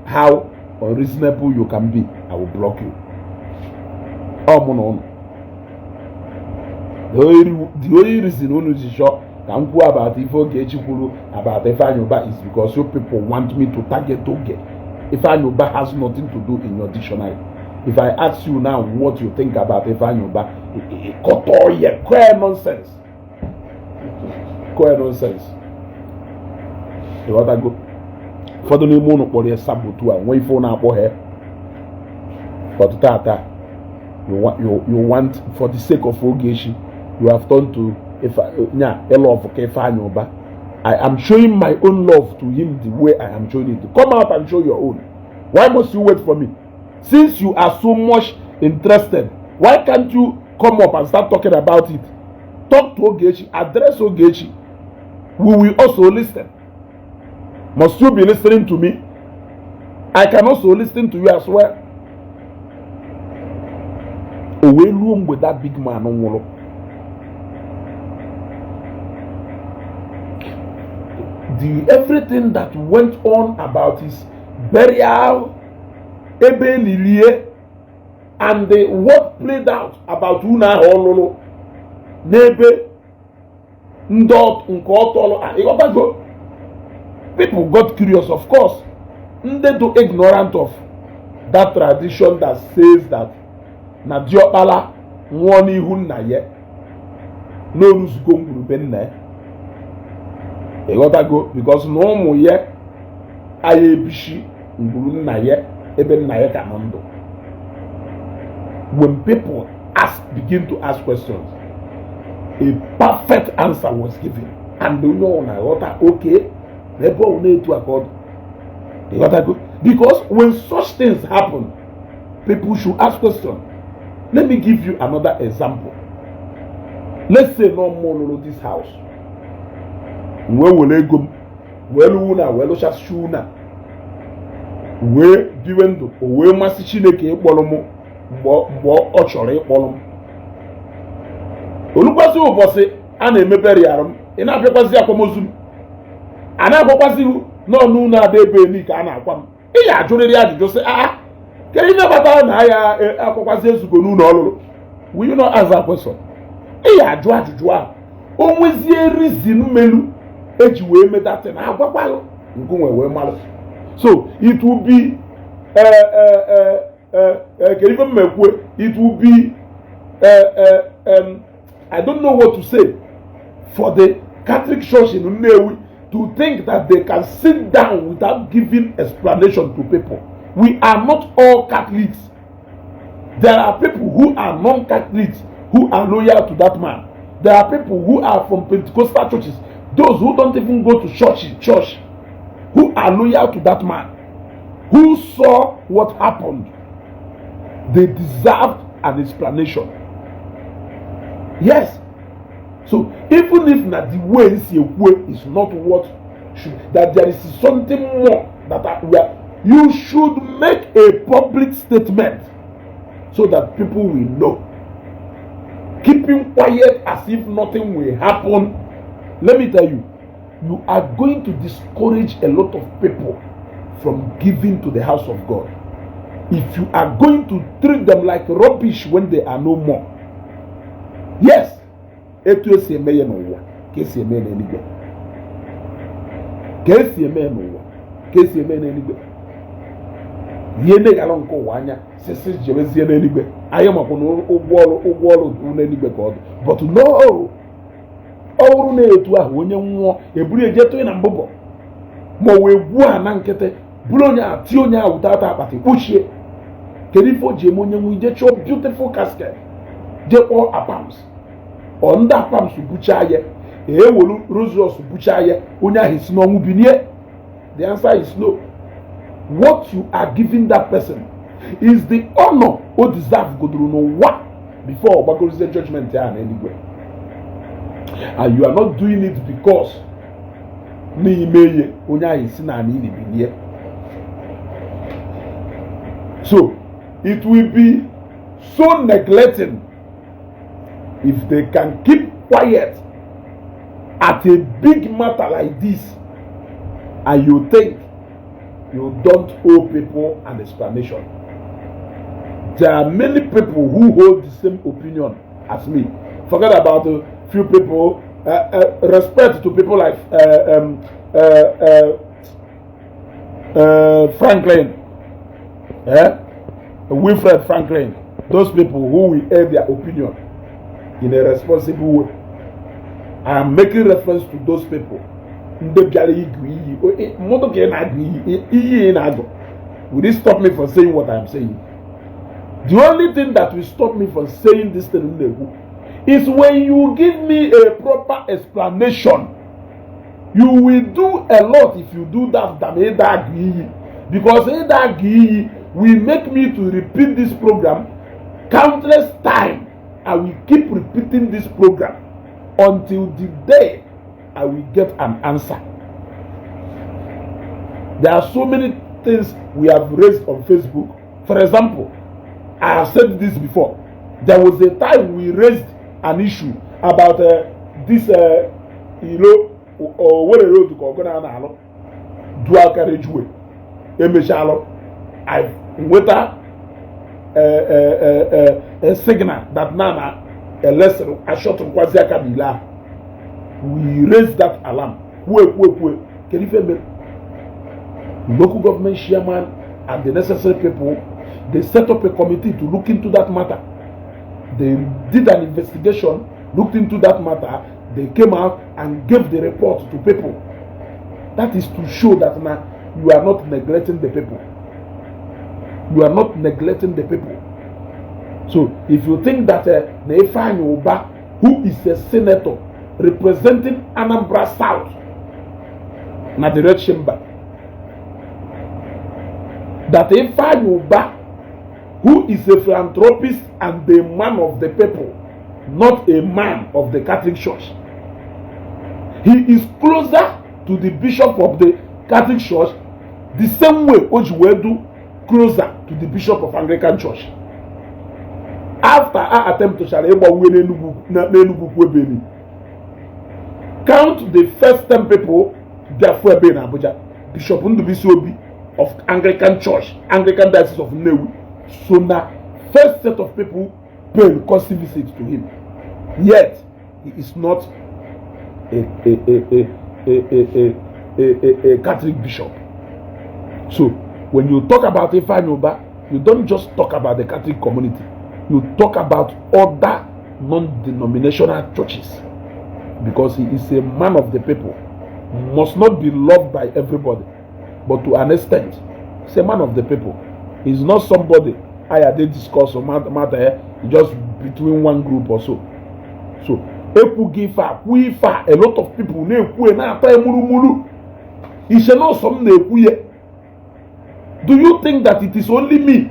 how unreasonable you can be, I will block you. Ọ mụ na ụnụ, the only reason unu ji chọọ ka m kwuo about ife Ogechi kwuru about Ifeanyi Ubah is because you people want me to target Oge. Ifeanyi Ubah has nothing to do in your dictionary. If I ask you now what you think about Ifeanyi Ubah, kọtọ ye kọọ nonsense, kọọ nonsense. Ịghọtago? Ụfọdụ n'ime ụnụ kpọrọ ya saboteur, nwee ife ụnụ akpọ ha. But tata you want, for the sake of Ogechi, you have turned to if nya love ka Ifeanyi Ubah. I am showing my own love to him the way I am showing it. Come out and show your own. Why must you wait for me? Since you are so much interested, why can't you come up and start talking about it? Talk to Ogechi, address Ogechi. We will also listen. Must you be listening to me? I can also listen to you as well. O wee ruo mgbe that big man nwụrụ, the everything that went on about his burial, ebe elilie, and the what played out about unu ahụ ọ lụrụ n'ebe ndị nke ọ tọrọ, ịghọtago? People got curious. Of course, ndị do ignorant of that tradition that says that na diọkpala nwụọ n'ihu nna ya n'oruzugo ngwurube nna ya, ịghọtago? Because na ụmụ ya aya ebishi ngwuru nna ya ebe nna ya ka nọ ndụ. When people ask, begin to ask questions, a perfect answer was given and onye ọ na-aghọta oke na ebe ọ na-etu aka ọdụ. Ịghọtago? Because when such things happen, people should ask questions. Let me give you another example. Let's say no more lụrụ this house, wee were ego m wee lụwu na wee lụchasị na wee biwe ndụ, o wee masị Chineke ịkpọrọ m mgbe ọ chọrọ ịkpọrọ m, olukwasị ụbọchị a na-emebere arụ m, ị na-abịakwazị akwamozu m, a na-agwakwazị n'ọnụ ụlọ ada ebe eni ka a na-akwa m, ị ga-ajụrịrị ajụjụ sị, aa, kedu ihe kpatara na ya akwakwazi ezugo n'ụlọ ọlụlụ? Will you not ask that question? Ị ga-ajụ ajụjụ ahụ. O nwezie reason melu eji wee medatị na agwakwalụ ngụnwe wee malụ. So it will be kedu ife m ekwue, it will be I don't know what to say for the Catholic Church in Nnewi to think that they can sit down without giving explanation to people. We are not all Catholics. There are people who are non-Catholics who are loyal to that man. There are people who are from Pentecostal churches, those who don't even go to church, who are loyal to that man, who saw what happened. They deserved an explanation. Yes. So even if na the way si ekwu is not what should, that there is something more that I, we are, you should make a public statement so that people will know. Keeping quiet as if nothing will happen, let me tell you, you are going to discourage a lot of people from giving to the house of God if you are going to treat them like rubbish when they are no more. Yes, etu esi eme ya n'ụwa ka esi eme ya n'eluigwe, ka esi eme ya n'ụwa ka esi eme ya n'eluigwe. Ihe neghara nke ụwa anya sisi jebezie n'eluigwe, anyị makwa na ụgwọ ọrụ, ụgwọ ọrụ dị n'eluigwe ka ọ dị. But no, ọ bụrụ na etu ahụ, onye nwụọ, eburu eje tụghị na mbụbọ ma ọ wee gwuo ha na nkịtị, bụrụ onye a tie onye ahụ tata akpati kpuchie. Kedu ife o ji eme onye nwe ije chọọ beautiful casket, jee kpọọ APAMS, ọ ndị APAMS buchaa ya, ewelu Rolls buchaa ya, onye ahụ esi n'ọnwụ binie? The answer is no. What you are giving that person is the honor o deserve godoro n'ụwa before ọ gbagorozie judgment ya n'eluigwe. And you are not doing it because n'ime ihe onye ahụ esi n'ala ili binie. So it will be so neglecting if they can keep quiet at a big matter like this and you think you don't owe people an explanation. There are many people who hold the same opinion as me. Forget about a few people. Respect to people like Franklin, eh? Wilfred Franklin, those people who will air their opinion in a responsible way. I am making reference to those people. Ndị bịara ịgụ iyi, mmadụ ka ị na-agụ iyi, iyi ị na-agụ. Will it stop me from saying what I am saying? The only thing that will stop me from saying this thing m na-ekwu is when you give me a proper explanation. You will do a lot if you do that than ịda agụ iyi, because ịda agụ iyi will make me to repeat this program countless time. I will keep repeating this program until the day I will get an answer. There are so many things we have raised on Facebook. For example, I have said this before. There was a time we raised an issue about this ilo Owerri road ka ọgụ na alụ dual carriageway emechalụ. I nweta a signal that now na elesịrị ashọtụrụkwazi aka n'ile ahụ. We raised that alarm, kwuo ekwu ekwu. Kedu ife mere? Local government chairman and the necessary people, they set up a committee to look into that matter. They did an investigation, looked into that matter. They came out and gave the report to people. That is to show that now you are not neglecting the people. You are not neglecting the people. So if you think that na Ifeanyi Uba, who is a senator representing Anambra South na the Red Chamber, that Ifeanyi Uba, who is a philanthropist and a man of the people, not a man of the Catholic Church, he is closer to the bishop of the Catholic Church the same way o ji wee do closer to the bishop of Anglican Church. After a attemptchara ịgbanwe n'Enugu Ukwu Ebeni, count the first 10 people bịafu ebe na Abuja, Bishop Ndubuisi Obi of Anglican Church, Anglican Diocese of Nnewi, so na first set of people paid courtesy visit to him. Yet he is not a Catholic bishop. So when you talk about Ifeanyi Uba, you don't just talk about the Catholic community, you talk about other non-denominational churches, because he is a man of the people. Must not be loved by everybody, but to an extent he's a man of the people. He's not somebody I dey discuss or matter just between one group or so. So ekwughị ife a, kwuo ife a, a lot of people na-ekwu, na-ata murumuru iche na ọsọ m na-ekwu ya. Do you think that it is only me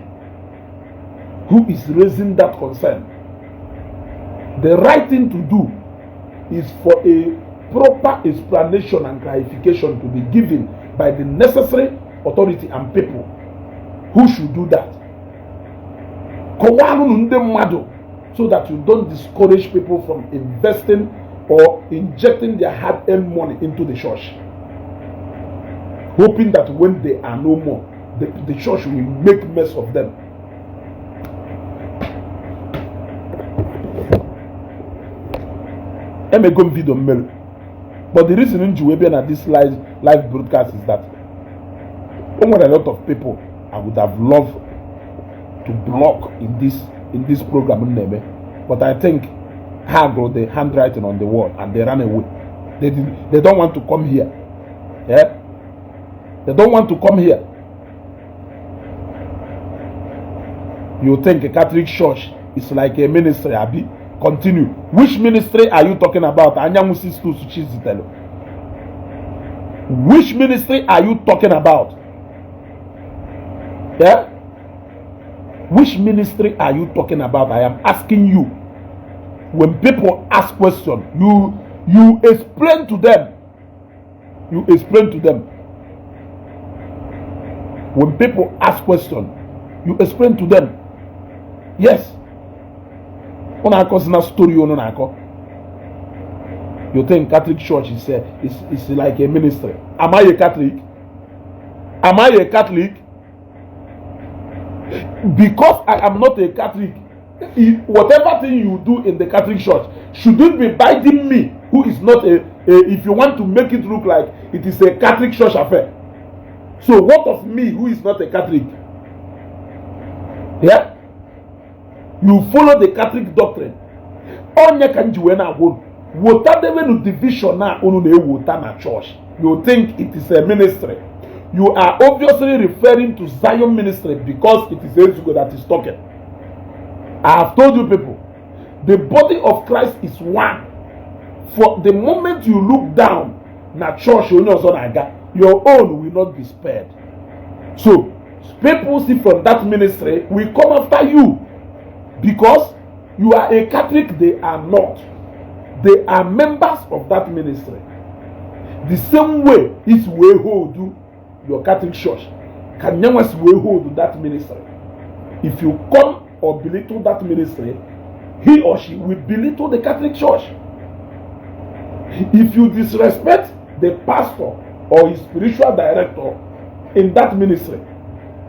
who is raising that concern? The right thing to do is for a proper explanation and clarification to be given by the necessary authority and people who should do that. Kọwalụnụ ndị mmadụ so that you don't discourage people from investing or injecting their hard-earned money into the church, hoping that when they are no more, the church will make mess of them. Emego m video mmelu, but the reason m ji wee bịa na this live broadcast is that o nwere a lot of people I would have loved to block in this program m na-eme, but I think ha gụrụ the handwriting on the wall and they ran away. They don't want to come here. Yeah? They don't want to come here. You think a Catholic church is like a ministry, abi? Continue. Which ministry are you talking about? Anyanwụ Sisters Chizitelu. Which ministry are you talking about? Yeah? Which ministry are you talking about? I am asking you. When people ask questions, you explain to them. You explain to them. When people ask questions, you explain to them. Yes. Unu akọzina story unu na-akọ. You think Catholic Church is like a ministry. Am I a Catholic? Am I a Catholic? Because I am not a Catholic, whatever thing you do in the Catholic Church shouldn't be binding me, who is not a if you want to make it look like it is a Catholic Church affair. So what of me who is not a Catholic? Yeah? You follow the Catholic doctrine. Onye ka m ji wee na-agwa unu, wotadewenu division na unu na-ewota na church. You think it is a ministry. You are obviously referring to Zion ministry because it is Ezugo that is talking. I have told you people, the body of Christ is one. For the moment you look down na church onye ọzọ na-aga, your own will not be spared. So people see from that ministry will come after you because you are a Catholic, they are not. They are members of that ministry. The same way is wee hold your Catholic Church, ka nyanwa si wee hold that ministry. If you come or belittle that ministry, he or she will belittle the Catholic Church. If you disrespect the pastor or his spiritual director in that ministry,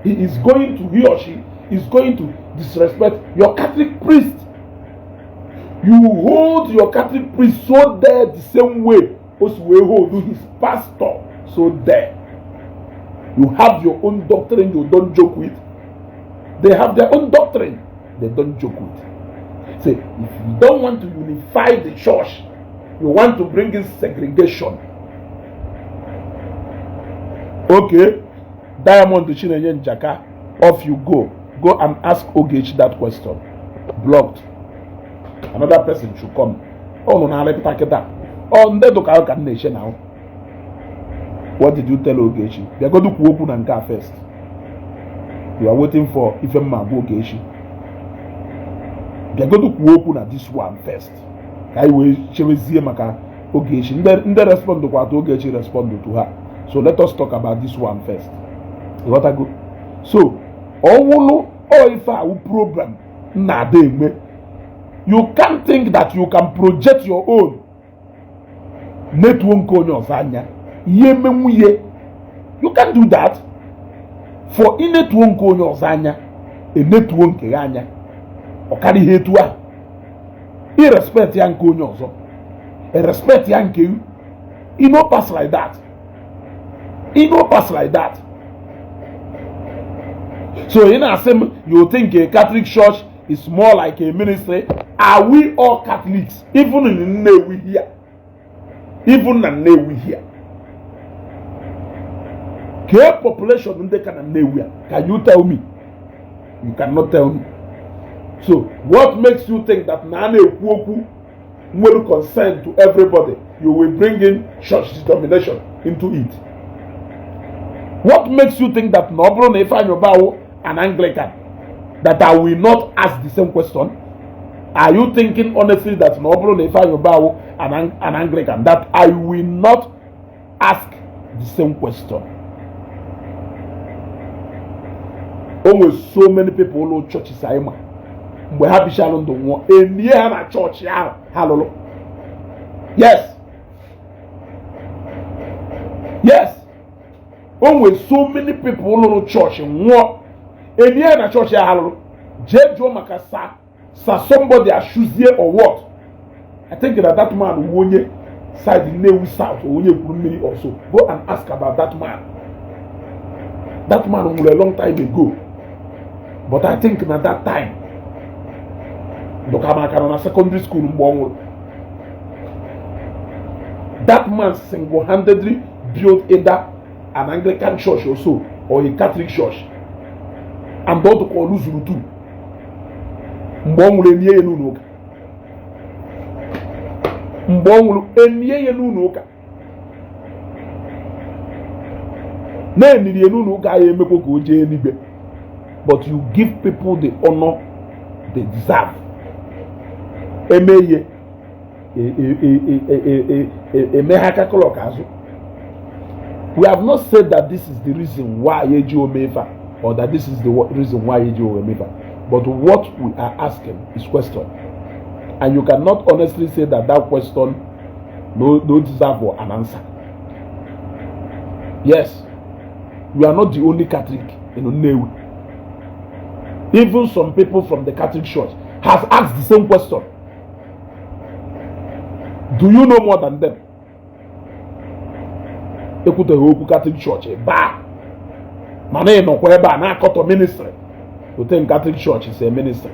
he or she is going to disrespect your Catholic priest. You hold your Catholic priest so there the same way as we hold his pastor so there. You have your own doctrine you don't joke with. They have their own doctrine they don't joke with. Say, if you don't want to unify the church, you want to bring in segregation. Okay, Diamond Chinenye Njaka, off you go. Go and ask Ogechi that question. Blocked. Another person should come. Unu na-arịpụta kịta. Ọ ndị dụka ka m na-eche na. What did you tell Ogechi? Bịagodu kwuo okwu na nke a first. You are waiting for ife mma agwa Ogechi. Bịagodu kwuo okwu na this one first. Ka anyị wee chewezie maka Ogechi. Ndị respond kwa to Ogechi respond to her. So let us talk about this one first. Ịghọtago? So ọwụlụ ọ ife awụ program na-ada enwe. You can't think that you can project your own netuo nke onye ọzọ anya ihe emenwu ihe. You can't do that. For inetuo nke onye ọzọ anya, enetuo nke ya anya, ọ karịa ihe etu ahụ. Irespect ya nke onye ọzọ, respect ya nke you. E no pass like that. E no pass like that. So ị na-asị m, you think a Catholic Church is more like a ministry? Are we all Catholics? Even in Nnewi here, even na Nnewi here, kee population ndị ka na Nnewi a? Can you tell me? You cannot tell me. So what makes you think that na a na-ekwu okwu nwere concern to everybody, you will bring in church determination into it? What makes you think that na ọ bụrụ na Ifeanyi Ubah an Anglican, that I will not ask the same question? Are you thinking honestly that na ọ bụrụ na Ifeanyi Ubah wụ an Anglican, that I will not ask the same question? O nwere so many people lụ churches anyị ma mgbe ha bichalụ ndụ nwụọ, enie ha na chọọchị ahụ ha lụrụ. Yes, o nwere so many people lụrụ chọọchị nwụọ, enie ha na chọọchị ahụ ha lụrụ. Jee jụọ maka sa somebody ashuzie or what. I think that that man wu onye side Nnewi South or onye kwuru mmiri also. Go and ask about that man. That man nwụrụ a long time ago, but I think na that time Dọkamaka nọ na secondary school mgbe ọ nwụrụ. That man single-handedly built either an Anglican church or so or a Catholic church, and ọ dụka ọlụ zuru tu. Mgbe ọ nwụrụ, enye ya n'ụlọ ụka. Mgbe ọ nwụrụ, enye ya n'ụlọ ụka. Na-eniri ya n'ụlọ ụka ya emekwa ka o jee eluigwe. But you give people the honor they deserve. Eme ihe eme ha aka clock azụ. We have not said that this is the reason why eji omefa or that this is the reason why eji omefa, but what we are asking is question, and you cannot honestly say that that question no deserve for an answer. Yes, we are not the only Catholic in Nnewi. Even some people from the Catholic Church has asked the same question. Do you know more than them? Ekwuteghị okwu Catholic Church ebe a, mana ị nọkwa ebe a na-akọtọ ministry ote Catholic Church is a ministry.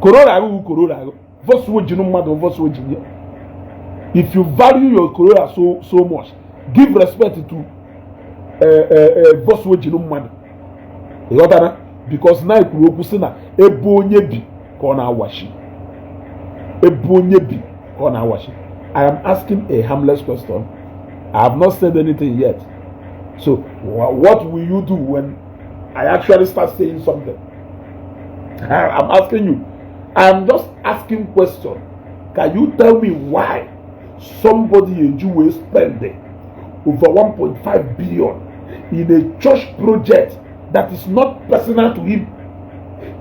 Corolla ahụ, Corolla ahụ vosuo jinu mmadụ vosuo jinu. If you value your Corolla so so much, give respect to vosuo jinu mmadụ. Ịghọtara? Because na ekwuru okwu sị na ebe onye bi ka ọ na-awachi, ebe onye bi ka ọ na-awachi. I am asking a harmless question. I have not said anything yet. So what will you do when I actually start saying something? I'm asking you. I'm just asking question. Can you tell me why somebody a Jew will spend over 1.5 billion in a church project that is not personal to him?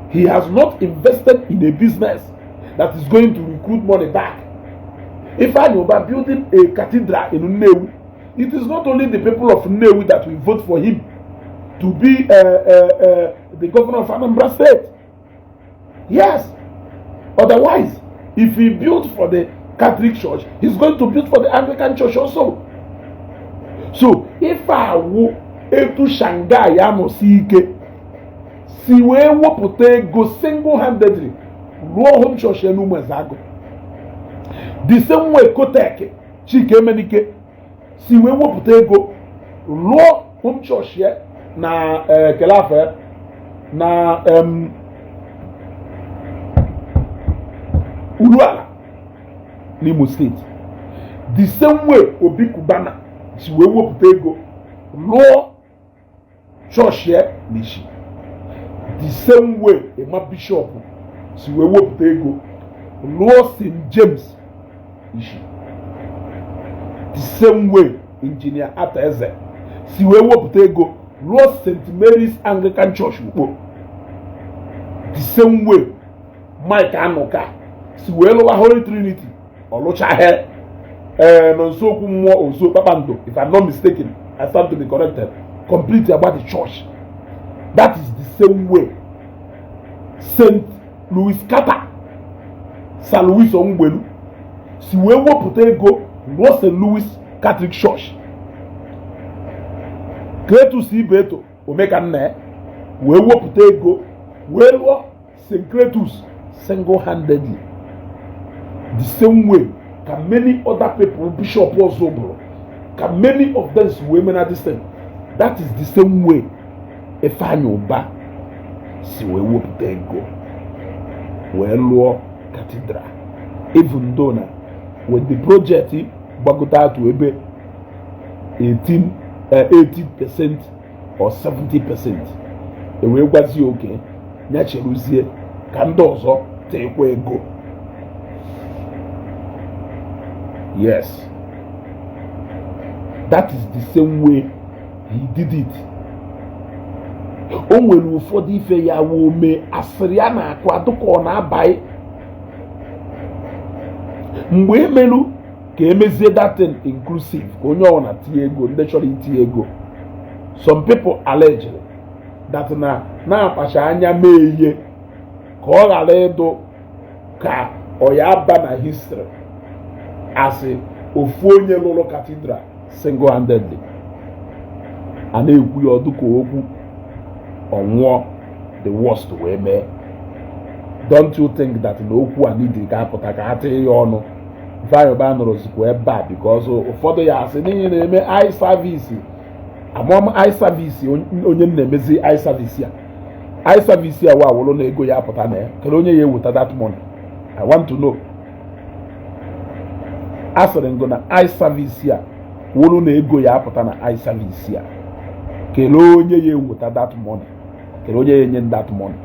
He has not invested in a business that is going to recruit money back. If I know about building a cathedral in Nnewi, it is not only the people of Nnewi that will vote for him to be the governor of Anambra State. Yes. Otherwise, if he built for the Catholic Church, he's going to build for the Anglican Church also. So, if I wụ etu Shanghai anọsi ike si wee wepụta ego single-handedly rụọ home church ya n'Ụmụezeagụ, the same way Kotek Chike Emenike si wee wepụta ego rụọ home church ya na Kelafe na Uruala n'Imo Steeti, the same way Obi Cubana si wee wepụta ego rụọ chọọchị ya n'Ishi, the same way Emma Bishop si wee wepụta ego rụọ St. James Ishi, the same way Engineer Arthur Eze si wee wepụta ego rụọ St. Mary's Anglican Church Ukpo, the same way Mike Anuka si wee lụwa Holy Trinity ọlụchaghị nọ nso okwu mmụọ ozo kpakpando, if I'm not mistaken, I stand to be corrected, complete about the church. That is the same way St. Louis Carter, St. Louis Onwugbelu si wee wepụta ego rụọ St. Louis Catholic Church. Cletus Ibeto Omekanna wee wepụta ego wee rụọ St. Cletus single-handedly. The same way ka many other people, Bishop ọzọ bụrụ ka many of them si wee mena this thing. That is the same way Ifeanyi Ubah si wee wepụta ego wee lụọ cathedral, even though na with the project gbagote atụ ebe 80% or 70%, e wee gwazie oke ya cheruzie ka ndị ọzọ tekwa ego. Yes, that is the same way he did it. O nwere ụfọdụ ife ya woo mee, asịrị ya na-akụ adụka ọ na-abaghị mgbe emelu ka emezie that thing inclusive, ka onye ọbụla tinye ego, ndị chọrọ itinye ego. Some people alleged that na na-akpacha anya mee ihe ka ọ ghara ịdụ ka ọ ya aba na history asị ofu onye lụrụ cathedral single-handedly. A na-ekwu ya ọdụ ka okwu ọnwụọ, the worst wee mee. Don't you think that na okwu a nidiri ka apụta ka ha tinye ya ọnụ? Ifeanyị Ụba nọrọzikwa ebe a because ụfọdụ ya asị n'ihi na-eme eye service. Amụm eye service, onye m na-emezi eye service a, eye service a wa awụrụ na ego ya apụta na ya. Kedu onye ya eweta that money? I want to know. A sịrị ngo na eye service a wụrụ na ego ya apụta na eye service a, kelee onye ya eweta that money? Kelee onye ya enye that money?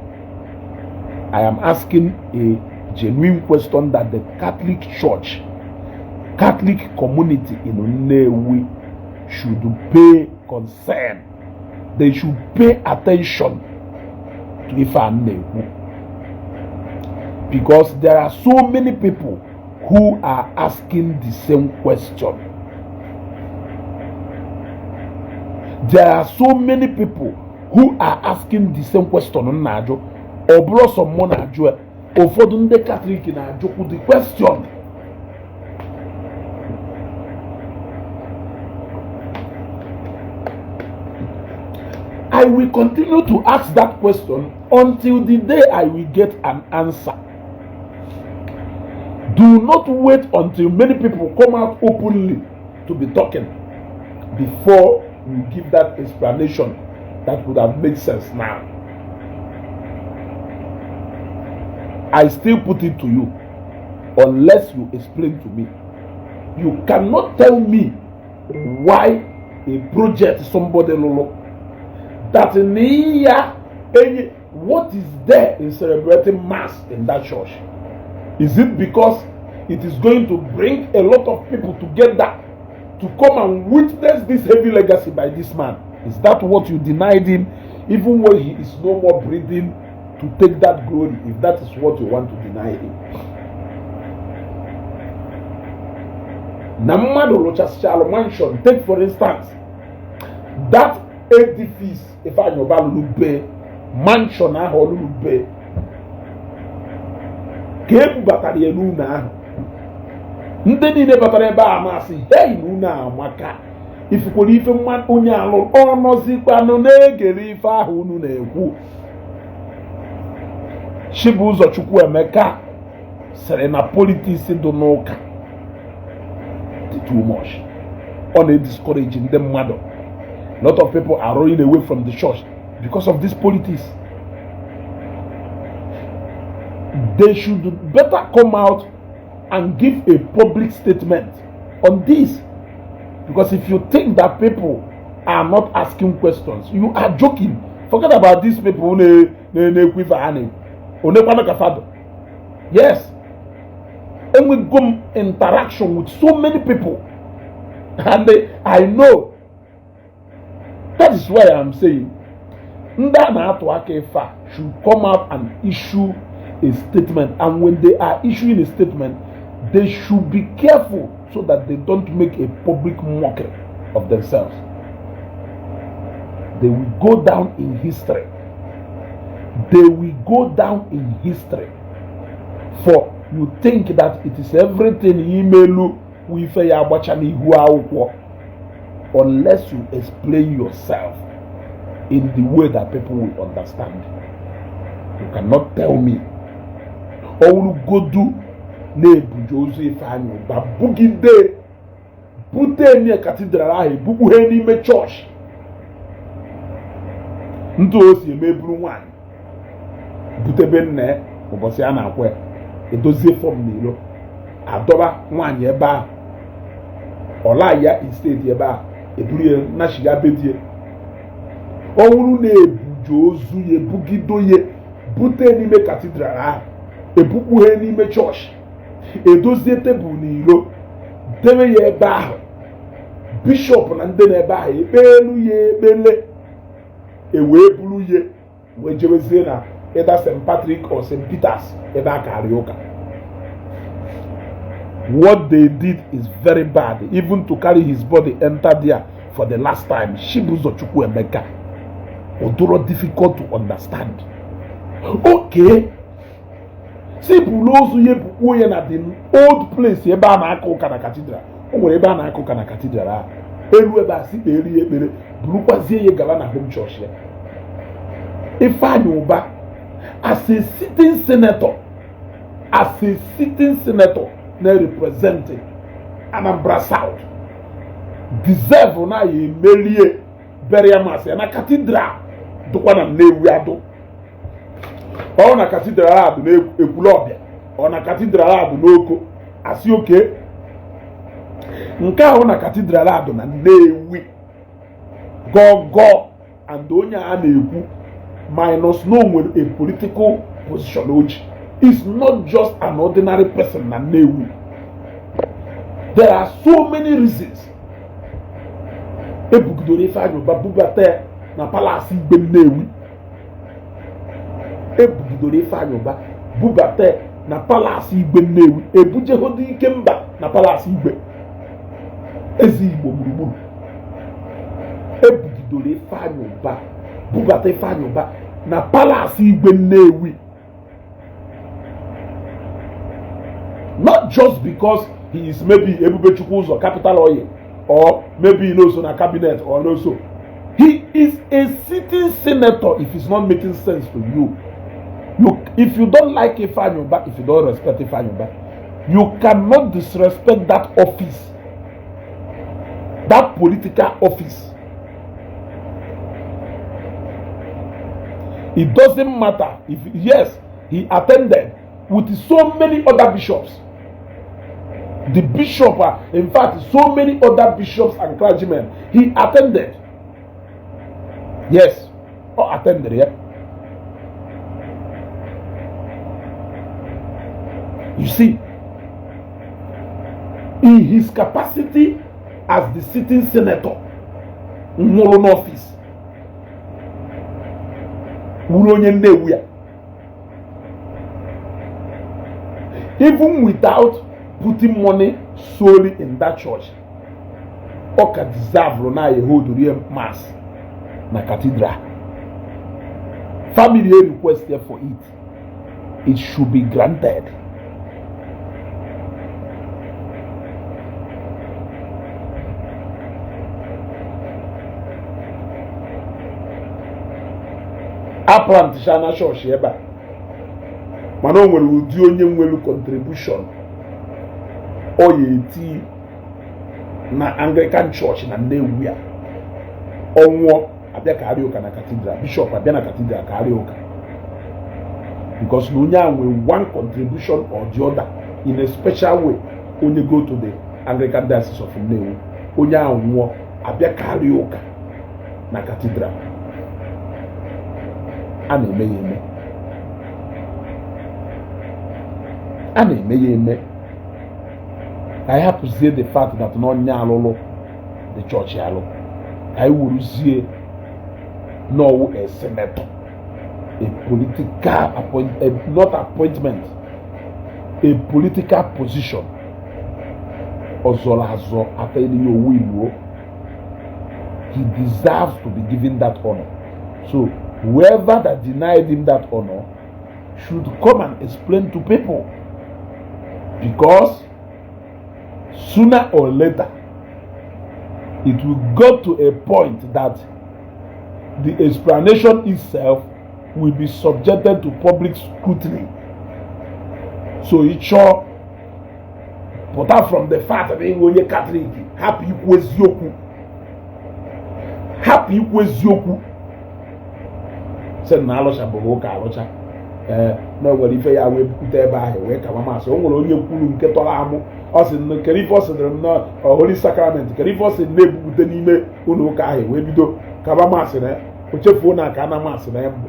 I am asking a genuine question that the Catholic Church, Catholic community in Nnewi should pay concern. They should pay attention to ife a na-ekwu, because there are so many people who are asking the same question. There are so many people who are asking the same question m na-ajụ. Ọ bụrụ sọ mụ na-ajụ ya, ụfọdụ ndị Katọlik na-ajụkwu the question. I will continue to ask that question until the day I will get an answer. Do not wait until many people come out openly to be talking before you give that explanation that would have made sense now. I still put it to you, unless you explain to me. You cannot tell me why a project somebody lụrụ that ya enye. What is there in celebrating mass in that church? Is it because it is going to bring a lot of people together to come and witness this heavy legacy by this man? Is that what you denied him, even when he is no more breathing, to take that glory? If that is what you want to deny him, na mmadụ lụchasịchalụ mansion, take for instance that edifice Ifeanyi Uba lụrụ be, mansion ahụ ọ lụrụ be ka ebubatara ya n'ụlọ ahụ, ndị niile batara ebe a masị hei na unu amaka ifukwara ife onye alụ ọnọzikwanụ na-egere ife ahụ unu na-ekwu. Chibụzọ Chukwuemeka sịrị na politics dị n'ụka dị too much, ọ na-ediscourage ndị mmadụ. A lot of people are running away from the church because of this politics. They should better come out and give a public statement on this, because if you think that people are not asking questions, you are joking. Forget about these people na-ekwu ife ha na-ekwu onekwana ka fado. Yes, enwego m interaction with so many people and I know. That is why I'm saying ndị a na-atụ aka ife a should come out and issue a statement, and when they are issuing a statement, they should be careful so that they don't make a public mockery of themselves. They will go down in history. They will go down in history. For you think that it is everything imelu ife ya agbacha n'ihu akwụkwọ, unless you explain yourself in the way that people will understand. You cannot tell me ọwụrụgodu na-ebuje ozu Ifeanyi Uba bugide bute nie katidral ahụ ebukpughe n'ime chọọchị ndị o si eme eburu nwaanyị butebe nna ya ụbọchị a na-akwa ya, edozie fọm n'ilo adọba nwaanyị ebe ahụ ọla ya instead ebe ahụ eburu ya nachiga bedie. Ọwụrụ na-ebuje ozu ya ebugido ya bute n'ime katidral ahụ ebukpughe n'ime chọọchị, edozie tebụl n'ilo Debe ya ebe ahụ, bishọp na ndị na-ebe ahụ ekpelu ya ekpele, ewee buru ya wee jebezie na either St. Patrick or St. Peters ebe a karịa ụka. What they did is very bad. Even to carry his body enter there for the last time, Chibuzo Chukwuemeka, odoro difficult to understand. Okay, si buru ozu ya bukpuo ya na the old place ebe a na-aka ụka na cathedral. O nwere ebe a na-aka ụka na cathedral ahụ. Elu ebe a si kpere ya ekpere, burukwazie ya gaba na home church ya. Ifeanyi Ubah, as a sitting senator, as a sitting senator na-representing Anambra South, deserve na ya emerie burial mass ya na cathedral dụkwa na Nnewi adụ. Ọ na cathedral adụ n'Ekwulọbịa, ọ na cathedral adụ n'Oko, asị oke nke ahụ na cathedral adụ na Nnewi gọgọ. And onye a na-ekwu minus no nwere a political position oji is not just an ordinary person na Nnewi. There are so many reasons ebugidoro Ifeanyi Ubah bubata ya na palace igwe Nnewi. Ebugidoro Ifeanyi Ubah bubata ya na palace igwe Nnewi, ebujehodo Ikemba na palace igwe eze Igbo gburugburu. Ebugidoro Ifeanyi Ubah bubata Ifeanyi Ubah na palace igwe Nnewi, not just because he is maybe Ebubechukwu Ụzọ capital oil or maybe no na cabinet or no. So he is a sitting senator. If it's not making sense to you, if you don't like Ifeanyi Ubah, if you don't respect Ifeanyi Ubah, you cannot disrespect that office, that political office. It doesn't matter if, yes, he attended with so many other bishops. The bishop, in fact, so many other bishops and clergymen, he attended. Yes, or attended, yeah. You see, in his capacity as the sitting senator, nwụrụ n'office, wuru onye Nnewi ya, even without putting money solely in that church, ọ ka deserve na ya hold real mass na cathedral. Family request for it, it should be granted. Aplantisha na chọọchị ebe a, mana o nwere ụdị onye nwere contribution ọ ya eti na Anglican Church na Nnewi a. Ọnwụọ, abịa ka arịa ụka na cathedral, bishop abịa na cathedral ka arịa ụka, because na onye a nwere one contribution or the other in a special way. Onye go to the Anglican Diocese of Nnewi, onye a nwụọ, abịa ka arịa ụka na cathedral. A na-eme ya eme, a na-eme ya eme. Ka anyị hapụzie the fact that na onye alụlụ the church alụ, ka anyị wuruzie n'ọwụ a senator, a political appoint, a, not appointment, a political position. Ọzọrọ azọ ata ya owu iluo. He deserves to be given that honor. So whoever that denied him that honor should come and explain to people, because sooner or later it will go to a point that the explanation itself will be subjected to public scrutiny. So ịchọọ pụta from the fact that ịnwe onye Catholic, hapụ ikwu eziokwu, hapụ ikwu eziokwu, sị na alụchabụghị ụka alụcha. Ee, na o nwere ife ya wee bukwute ebe ahụ wee kaba masị. O nwere onye kwuru nke tọrọ amụ, ọ sị na kere ife ọ sịrị m na Holy Sacrament, kere ife ọ sị na-ebukwute n'ime ụlọ ụka ahụ wee bido kaba masị na ya. O chefuo na aka na masị na ya mbụ,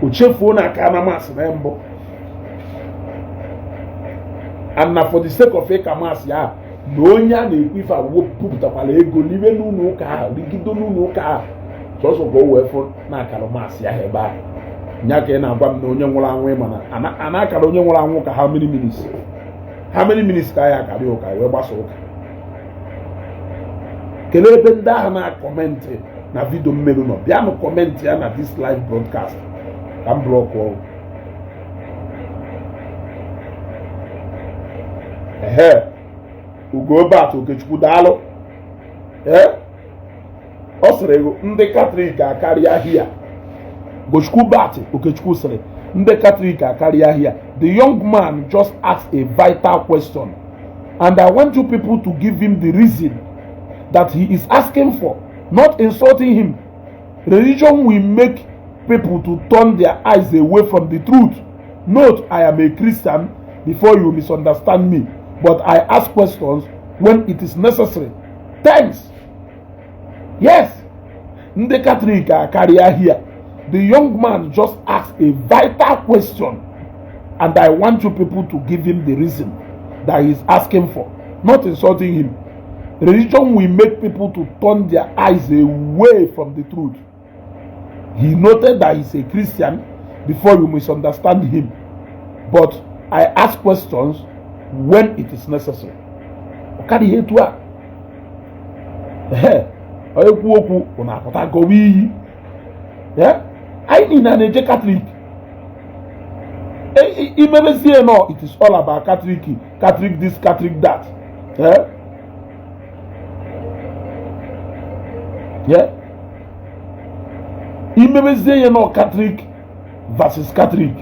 o chefuo na aka na masị na ya mbụ. And na for the sake of ịka mass ya na onye a na-ekwu ife awụwo pupụtakwala ego n'ime n'ụlọ ụka ahụ, rigido n'ụlọ ụka ahụ sọsọ ka o wee fụ na akara mass ahụ ebe ahụ. Nya ka ị na-agwa m na onye nwụrụ anwụ, ịma na a na-akara onye nwụrụ anwụ ka how many minutes, how many minutes ka anyị akara ụka wee gbasa ụka. Kelee ebe ndị ahụ na-acomment na video mmerụ nọ. Bịanụ comment ya na this live broadcast ka m block ọrụ. Ehe, Ugobat Okechukwu, daalụ. Ee, ọ sịrị ndị Katọlik akarịa hia. Gochukwu Bat Okechukwu sịrị ndị Katọlik akarịa hia. The young man just asked a vital question, and I want you people to give him the reason that he is asking for, not insulting him. Religion will make people to turn their eyes away from the truth. Note, I am a Christian before you misunderstand me, but I ask questions when it is necessary. Thanks. Yes, ndị Katọlik akarịa here. The young man just asked a vital question, and I want you people to give him the reason that he is asking for, not insulting him. Religion will make people to turn their eyes away from the truth. He noted that he's a Christian before you misunderstand him, but I ask questions when it is necessary. Ọ karịghị etu a. Ehe, onye kwu okwu bụ na-apụta gọwa iyi. Anyị niile a na-eje Katọlik imebezie nọ, it is all about Catholic, Catholic this, Catholic that. Eh? Yeah. Imebezie ya nọ Catholic versus Catholic.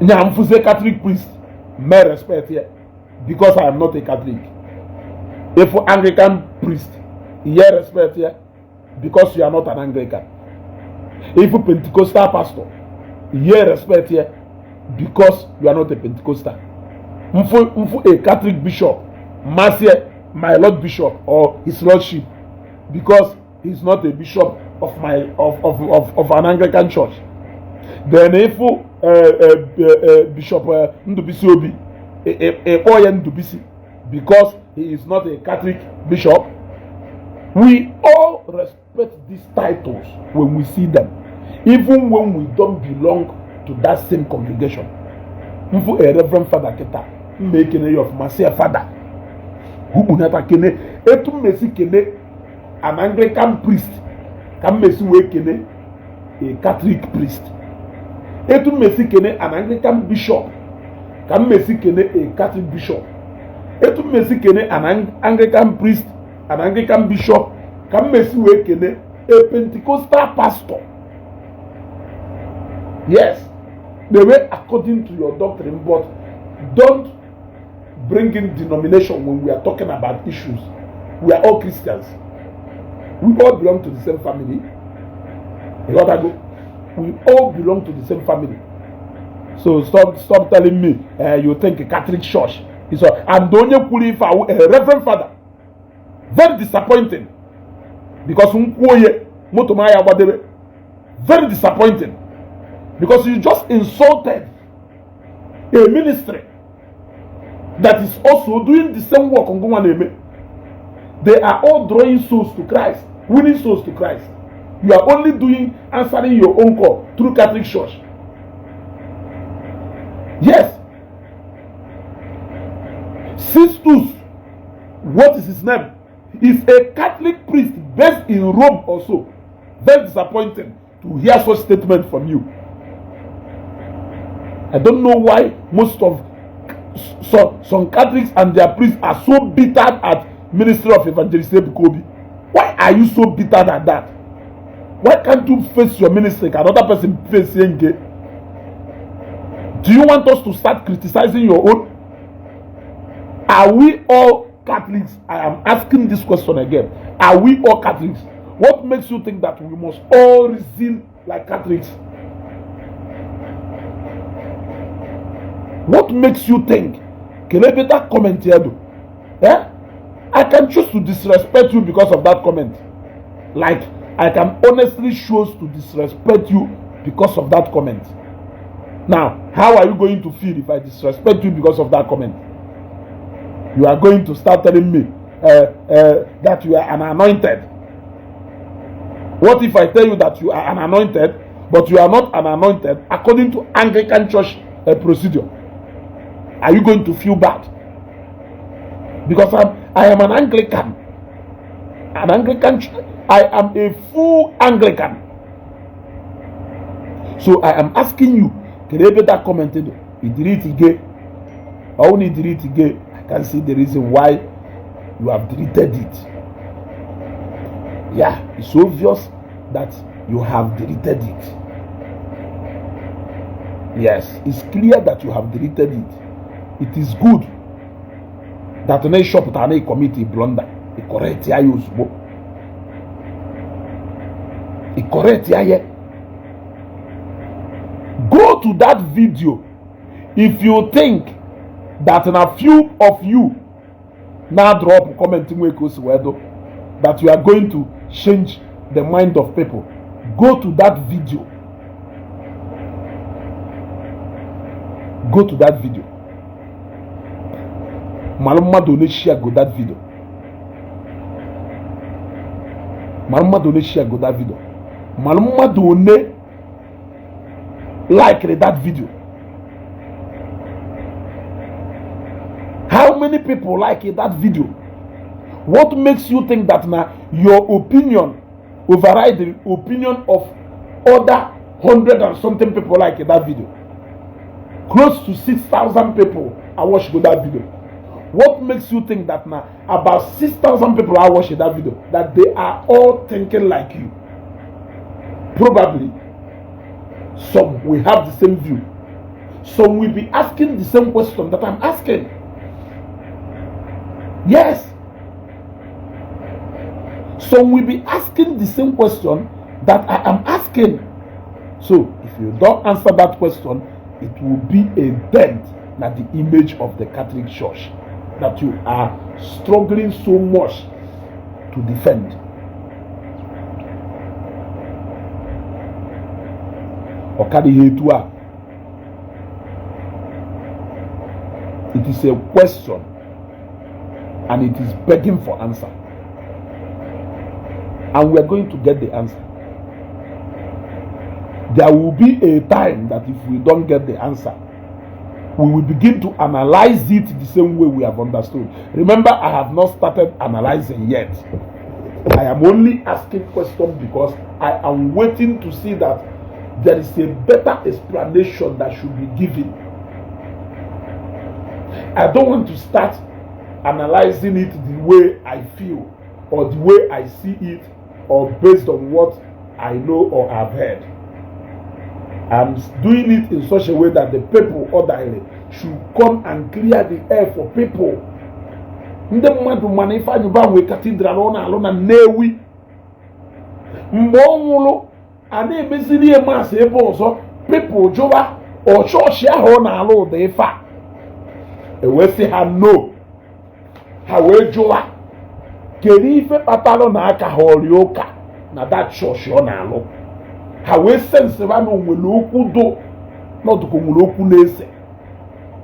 Nya mfuzie Catholic priest may respect here because I am not a Catholic. If Anglican priest, here respect here because you are not an Anglican. If Pentecostal pastor, here respect here because you are not a Pentecostal. Mfu a Catholic bishop, Masie, my Lord Bishop or His Lordship, because he's not a bishop of my of of of, of an Anglican church. Then if Bishop Ndubisi Obi, a Ndubisi, because he is not a Catholic bishop. We all respect these titles when we see them, even when we don't belong to that same congregation. Mfu a Reverend Father kita, mma ekene ya ọfụma, sị ya Father, hukpunata kene etu mmesi kene an Anglican priest ka mmesi wee kene a Catholic priest, etu mmesi kene an Anglican bishop ka mmesi kene a Catholic bishop, etu mmesi kene an Anglican priest, an Anglican bishop ka mmesi wee kene a Pentecostal pastor. Yes, they were according to your doctrine, but don't bring in denomination when we are talking about issues. We are all Christians. We all belong to the same family. You got to go. We all belong to the same family. So stop telling me you think a Catholic church is a, and onye kwuru ife awụ a Reverend Father. Very disappointing. Because nkwuoye moto ma ya gbadebe. Very disappointing. Because you just insulted a ministry that is also doing the same work. They are all drawing souls to Christ, winning souls to Christ. You are only doing answering your own call through Catholic Church. Yes. Sistus, what is his name? Is a Catholic priest based in Rome also. Very disappointing to hear such statement from you. I don't know why most of some Catholics and their priests are so bitter at Ministry of Evangelist Ebuka Obi. Why are you so bitter at that? Why can't you face your ministry? Can another person face Yenge? Do you want us to start criticizing your own? Are we all Catholics? I am asking this question again. Are we all Catholics? What makes you think that we must all reason like Catholics? What makes you think? Can I better comment here though? Eh? I can choose to disrespect you because of that comment. Like, I can honestly choose to disrespect you because of that comment. Now, how are you going to feel if I disrespect you because of that comment? You are going to start telling me that you are an anointed. What if I tell you that you are an anointed, but you are not an anointed according to Anglican Church procedure? Are you going to feel bad? Because I am an Anglican. An Anglican, I am a full Anglican. So I am asking you, can you that comment? You delete again. Only delete again. I can see the reason why you have deleted it. Yeah, it's obvious that you have deleted it. Yes, it's clear that you have deleted it. It is good that na ịchọpụtara na commit a blunder, ị correct ya ya ozugbo, ị correct ya ya. Go to that video if you think that na few of you now drop comment nwe ka o si wee do that you are going to change the mind of people. Go to that video. Go to that video. Malụ mmadụ ole share go that video. Malụ mmadụ ole share go that video. Malụ mmadụ ole like that video. How many people like that video? What makes you think that now your opinion override the opinion of other hundred and something people like that video? Close to 6,000 people are watching that video. What makes you think that now about 6,000 people are watching that video, that they are all thinking like you? Probably some will have the same view. Some will be asking the same question that I'm asking. Yes. Some will be asking the same question that I am asking. So if you don't answer that question, it will be a dent na the image of the Catholic Church that you are struggling so much to defend. Ọ karịghị etu a. It is a question and it is begging for answer. And we are going to get the answer. There will be a time that if we don't get the answer, we will begin to analyze it the same way we have understood. Remember, I have not started analyzing yet. I am only asking questions because I am waiting to see that there is a better explanation that should be given. I don't want to start analyzing it the way I feel or the way I see it or based on what I know or have heard. I'm doing it in such a way that the people orderly should come and clear the air for people. Ndị mmadụ mana Ifeanyi Ubah nwee cathedral ọ na-alụ na Nnewi. Mgbe ọ nwụrụ, a na-emeziri ya mass ebe ọzọ, people jụwa ọ chọọchị ahụ ọ na-alụ ụda ife a. Ewee sị ha no. Ha wee jụwa kedu ife kpatalụ na aka ha ọrịa ụka na that chọọchị ọ na-alụ. Ha wee sensịba na onwere okwu dụ n'ọdụka onwere okwu na-ese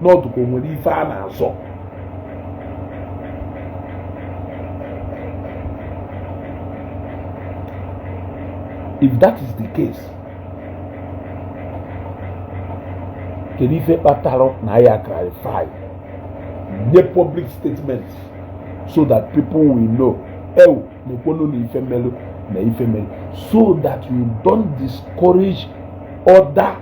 n'ọdụka onwere ife a na-azọ. If that is the case, kedu ife kpatara na ya clarify nye public statement so that people will know ew na-ekwonu na ife melu na ife melu, so that you don't discourage other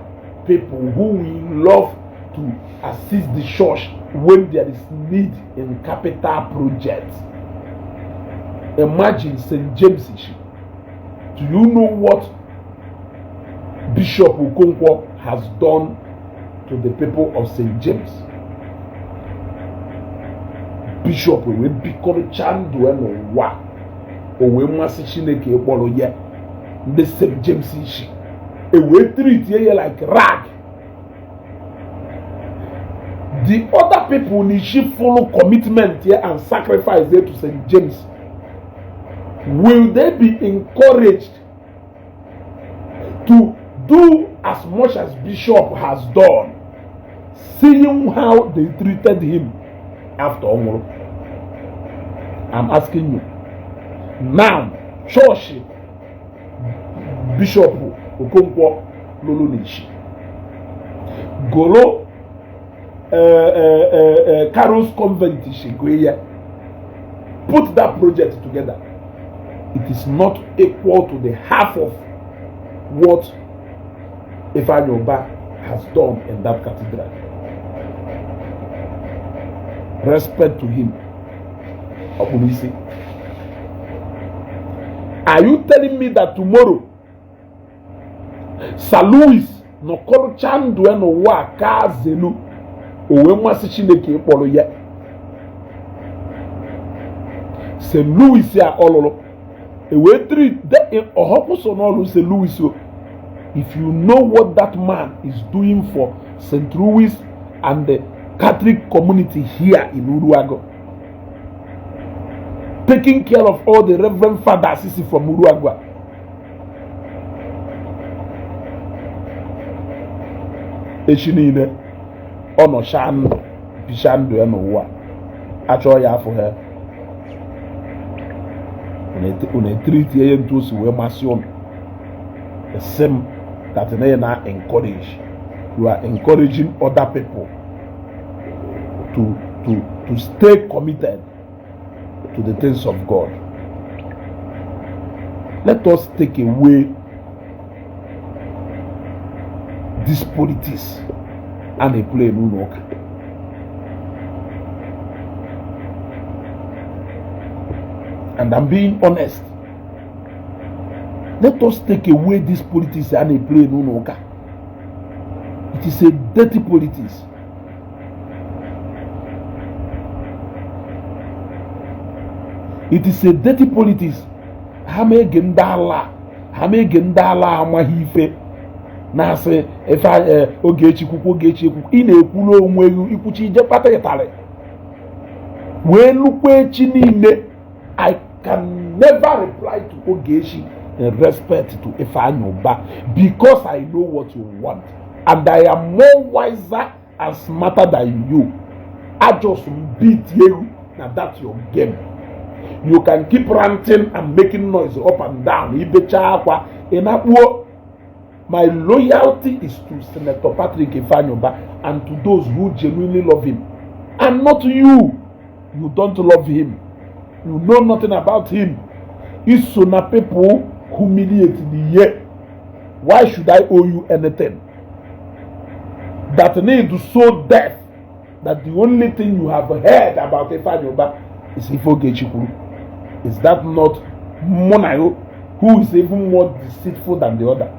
people who will love to assist the church when there is need in capital projects. Imagine St. James issue. Do you know what Bishop Okonkwo has done to the people of St. James? Bishop wee bikọrịcha ndụ ya n'ụwa, o wee mmasị Chineke ịkpọrọ ya ndị St. James isi, e wee treat ya like rag. The other people n'ishi follow commitment here and sacrifice there to St. James. Will they be encouraged to Do as much as Bishop has done, seeing how they treated him after ọ nwụrụ? I'm asking you now. Chọọchị Bishop Okonkwo lụrụ n'Ishi goro Carol's Convent Ishigwe ya, put that project together, it is not equal to the half of what Ifeanyi Ubah has done in that cathedral. Respect to him. Ọkpụrụ. Are you telling me that tomorrow, Sir Louis nọkọrọcha ndụ ya n'ụwa ka zelu o wee mmasị Chineke ịkpọrọ ya St. Louis a ọlụlụ ewee treat ọhọkwụsọ n'ọlụ St. Louis o? If you know what that man is doing for St. Louis and the Catholic community here in Uruago, taking care of all the reverend fathers from Uruagua, echi niile ọ nọcha ndụ bicha ndụ ya n'ụwa achọọ ya afọ ha unu etreatie ya ntu o si wee masị unu. Same that na na encourage, you are encouraging other people to stay committed to the things of God. Let us take away this politics a na-eplay n'ụlọ ụka. And I'm being honest. Let us take away this politics a na-eplay n'ụlọ ụka. It is a dirty politics. It is a dirty politics. Ha ma ege ndị ala, ha ma ege ndị ala amaghị ife na-asị ife Ogechi kwukwu, Ogechi ekwukwu. Ị na-ekwuru onwe gị ikwuchi ije kpata ịtarị wee lukwa echi niile. I can never reply to Ogechi in respect to Ifeanyi Ubah because I know what you want and I am more wiser and smarter than you. I just beat you na that's your game. You can keep ranting and making noise up and down. Ibecha akwa ị na-akpuo. My loyalty is to Senator Patrick Ifeanyi Ubah and to those who genuinely love him, and not you. You don't love him. You know nothing about him. Iso na people humiliate the year. Why should I owe you anything? That need so deaf that the only thing you have heard about Ifeanyi Ubah is ife Ogechi kwuru. Is that not Monayo, who is even more deceitful than the other?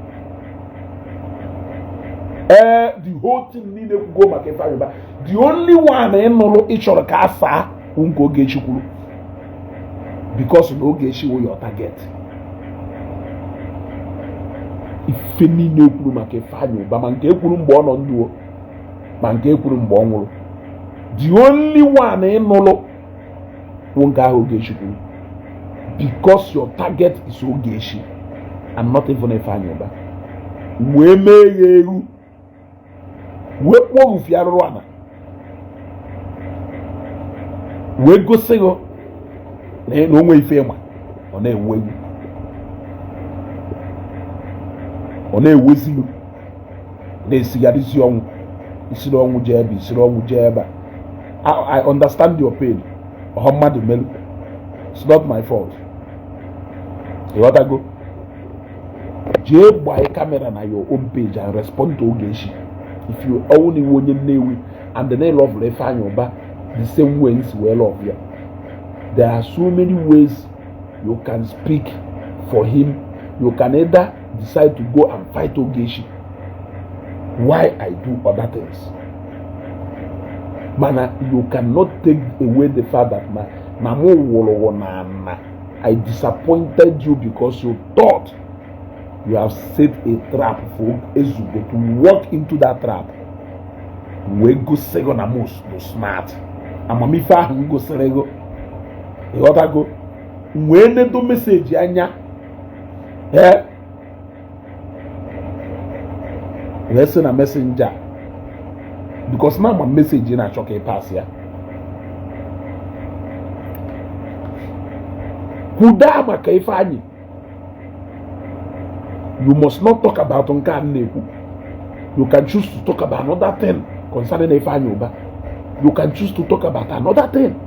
Ee, the whole thing niile kwugo maka Ifeanyi Ubah, the only one ị nụrụ ị chọrọ ka a saa bụ nke Ogechi kwuru because na Ogechi wụ your target. Ife niile ekwuru maka Ifeanyi Ubah, ma nke ekwuru mgbe ọ nọ ndụ, ma nke ekwuru mgbe ọ nwụrụ, the only one ị nụrụ bụ nke ahụ Ogechi kwuru because your target is Ogechi and not even Ifeanyi Ubah. Wee mee ya egwu wee kpụọ ufi arụrụ ana wee gosi gị na onwe ife ịma ọ na-ewe egwu ọ na-ewezi gị na-esigharịzi ọnwụ isiri ọnwụ jee ebe isiri ọnwụ jee ebe a. I understand your pain. Ọha mmadụ melu, it's not my fault. Ịghọtago? Jee gbaa camera na your own page and respond to Ogechi. If you ọwụ na iwe onye Nnewi and then love Ifeanyi Ubah the same way nsi wee love ya, there are so many ways you can speak for him. You can either decide to go and fight Ogechi why I do other things, mana you cannot take away the fact that na mụ wụrụ na I disappointed you because you thought you have set a trap for Ezugo to walk into that trap wee gosi gị na mụ bụ smart. Amamife ahụ m gosiri gị, ịghọtago? Wee nedo message anya ee. Wee sị na messenger, because na ama message ị na-achọ ka ị pass ya. Kwuda maka Ifeanyi. You must not talk about nke a na-ekwu. You can choose to talk about another thing concerning Ifeanyi Uba. You can choose to talk about another thing.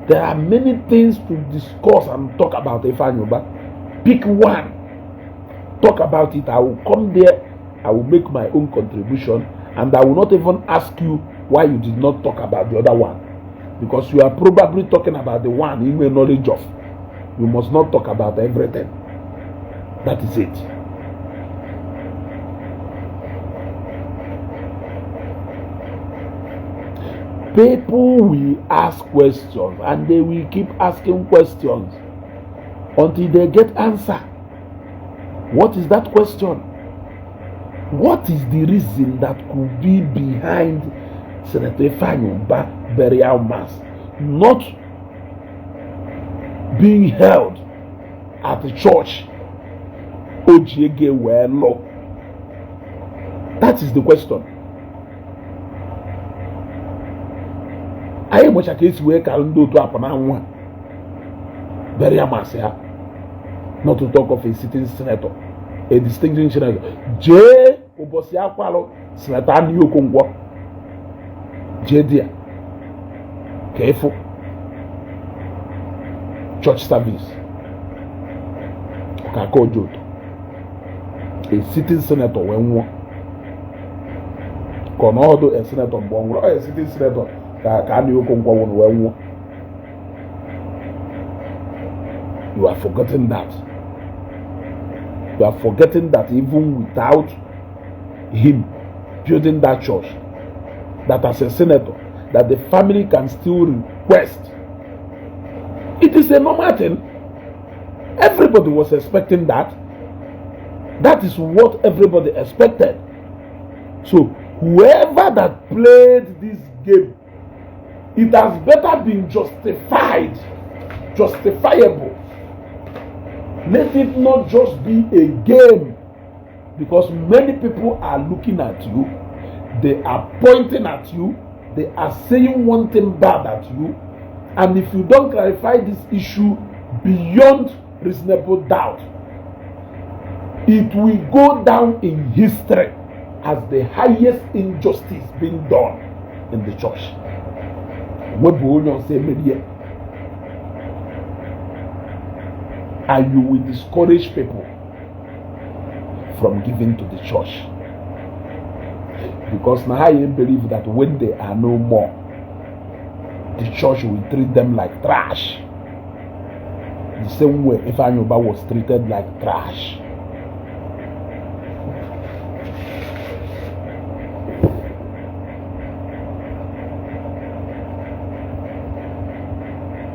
There are many things to discuss and talk about Ifeanyi Uba. Pick one, talk about it. I will come there, I will make my own contribution, and I will not even ask you why you did not talk about the other one, because you are probably talking about the one you have knowledge of. You must not talk about everything. That is it. People will ask questions, and they will keep asking questions until they get answer. What is that question? What is the reason that could be behind Senator Ifeanyi Uba burial mass not being held at the church o ji ego wee lụ? That is the question. Anyị mụcha ka esi wee kara ndị otu apụ na anwụ ha burial mass ha, not to talk of a sitting senator, a distinguished senator. Jee ụbọchị akwalụ Senator Annie Okonkwo, jee di ya ka ịfụ church service ka aka ojoto a sitting senator wee nwụọ ka ọ nọọdụ a senator mgbe ọ nwụrụ. Ọ a sitting senator ka Annie Okonkwo nwụrụ wee nwụọ. You are forgetting that. You are forgetting that even without him building that church, that as a senator, that the family can still request. It is a normal thing. Everybody was expecting that. That is what everybody expected. So whoever that played this game, it has better been justified, justifiable. Let it not just be a game, because many people are looking at you, they are pointing at you, they are saying one thing bad at you, and if you don't clarify this issue beyond reasonable doubt, it will go down in history as the highest injustice being done in the church. Wepụ onye ọzọ emerie. And you will discourage people from giving to the church, because now I believe that when they are no more, the church will treat them like trash, the same way Ifeanyi Uba was treated like trash.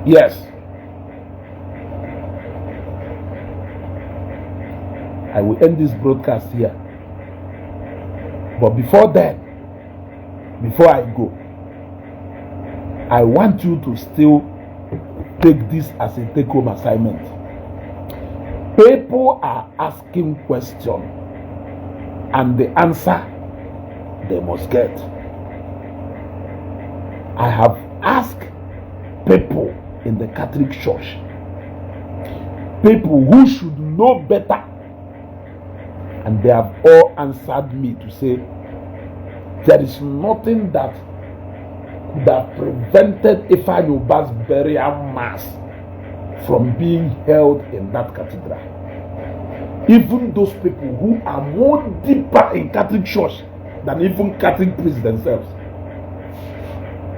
Yes, I will end this broadcast here. But before then, before I go, I want you to still take this as a take-home assignment. People are asking questions, and the answer they must get. I have asked people in the Catholic Church, people who should know better, and they have all answered me to say there is nothing that could have prevented Ifeanyi Uba's burial mass from being held in that cathedral. Even those people who are more deeper in Catholic Church than even Catholic priests themselves.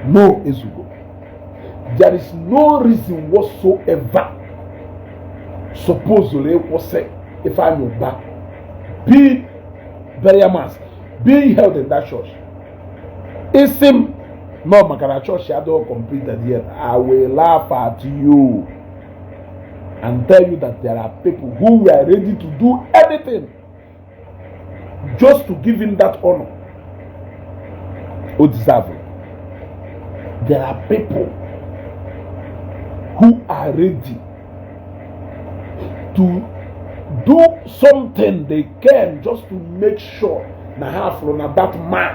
No, Ezugo. There is no reason whatsoever supposedly was say Ifeanyi Uba be burial mass being held in that church. Isim no maka church adịghị completed yet. I will laugh at you and tell you that there are people who were ready to do anything just to give him that honor. O deserve it. There are people who are ready to do something they can just to make sure Na ha fụrụ na that man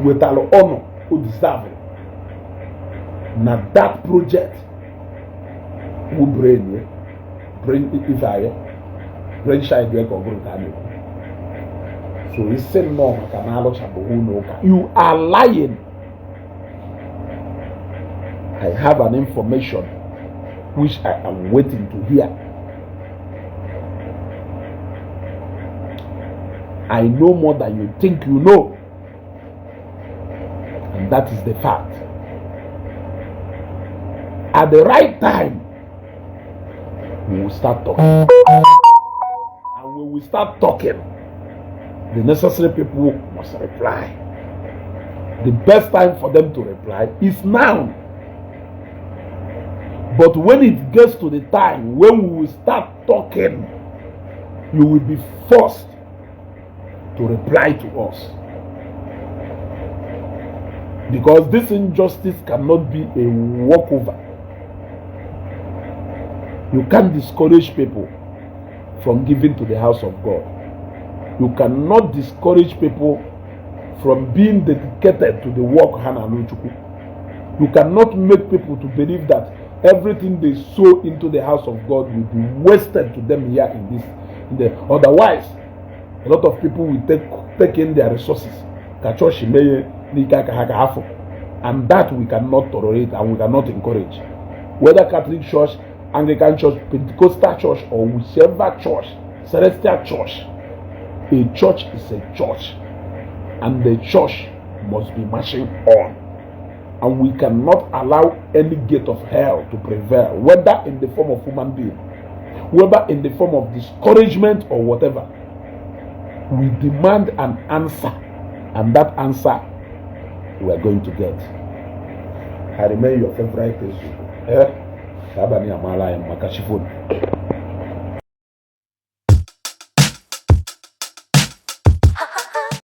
wetara honor o deserve na that project wụ brain ya, brain ife anyị, brain child ya, ka ọ bụrụ ka a na-ekwu. So isi nnọọ maka na alụchabụghị ụlọ ụka, you are lying. I have an information which I am waiting to hear. I know more than you think you know, and that is the fact. At the right time, we will start talking, and when we start talking, the necessary people must reply. The best time for them to reply is now. But when it gets to the time when we will start talking, you will be forced to reply to us, because this injustice cannot be a walkover. You can't discourage people from giving to the house of God. You cannot discourage people from being dedicated to the work ha na-alụ Chukwu. You cannot make people to believe that everything they sow into the house of God will be wasted to them here in this in the otherwise, a lot of people will take in their resources ka chọọchị meghe n'ike aka ha ka afọ, and that we cannot tolerate and we cannot encourage. Whether Catholic Church, Anglican Church, Pentecostal Church or whichever church, Celestial Church, a church is a church, and the church must be marching on, and we cannot allow any gate of hell to prevail, whether in the form of human being, whether in the form of discouragement or whatever. We demand an answer, and that answer we are going to get. I remain your favorite person. Eh? Ka abalị amaala anyị maka chifonu.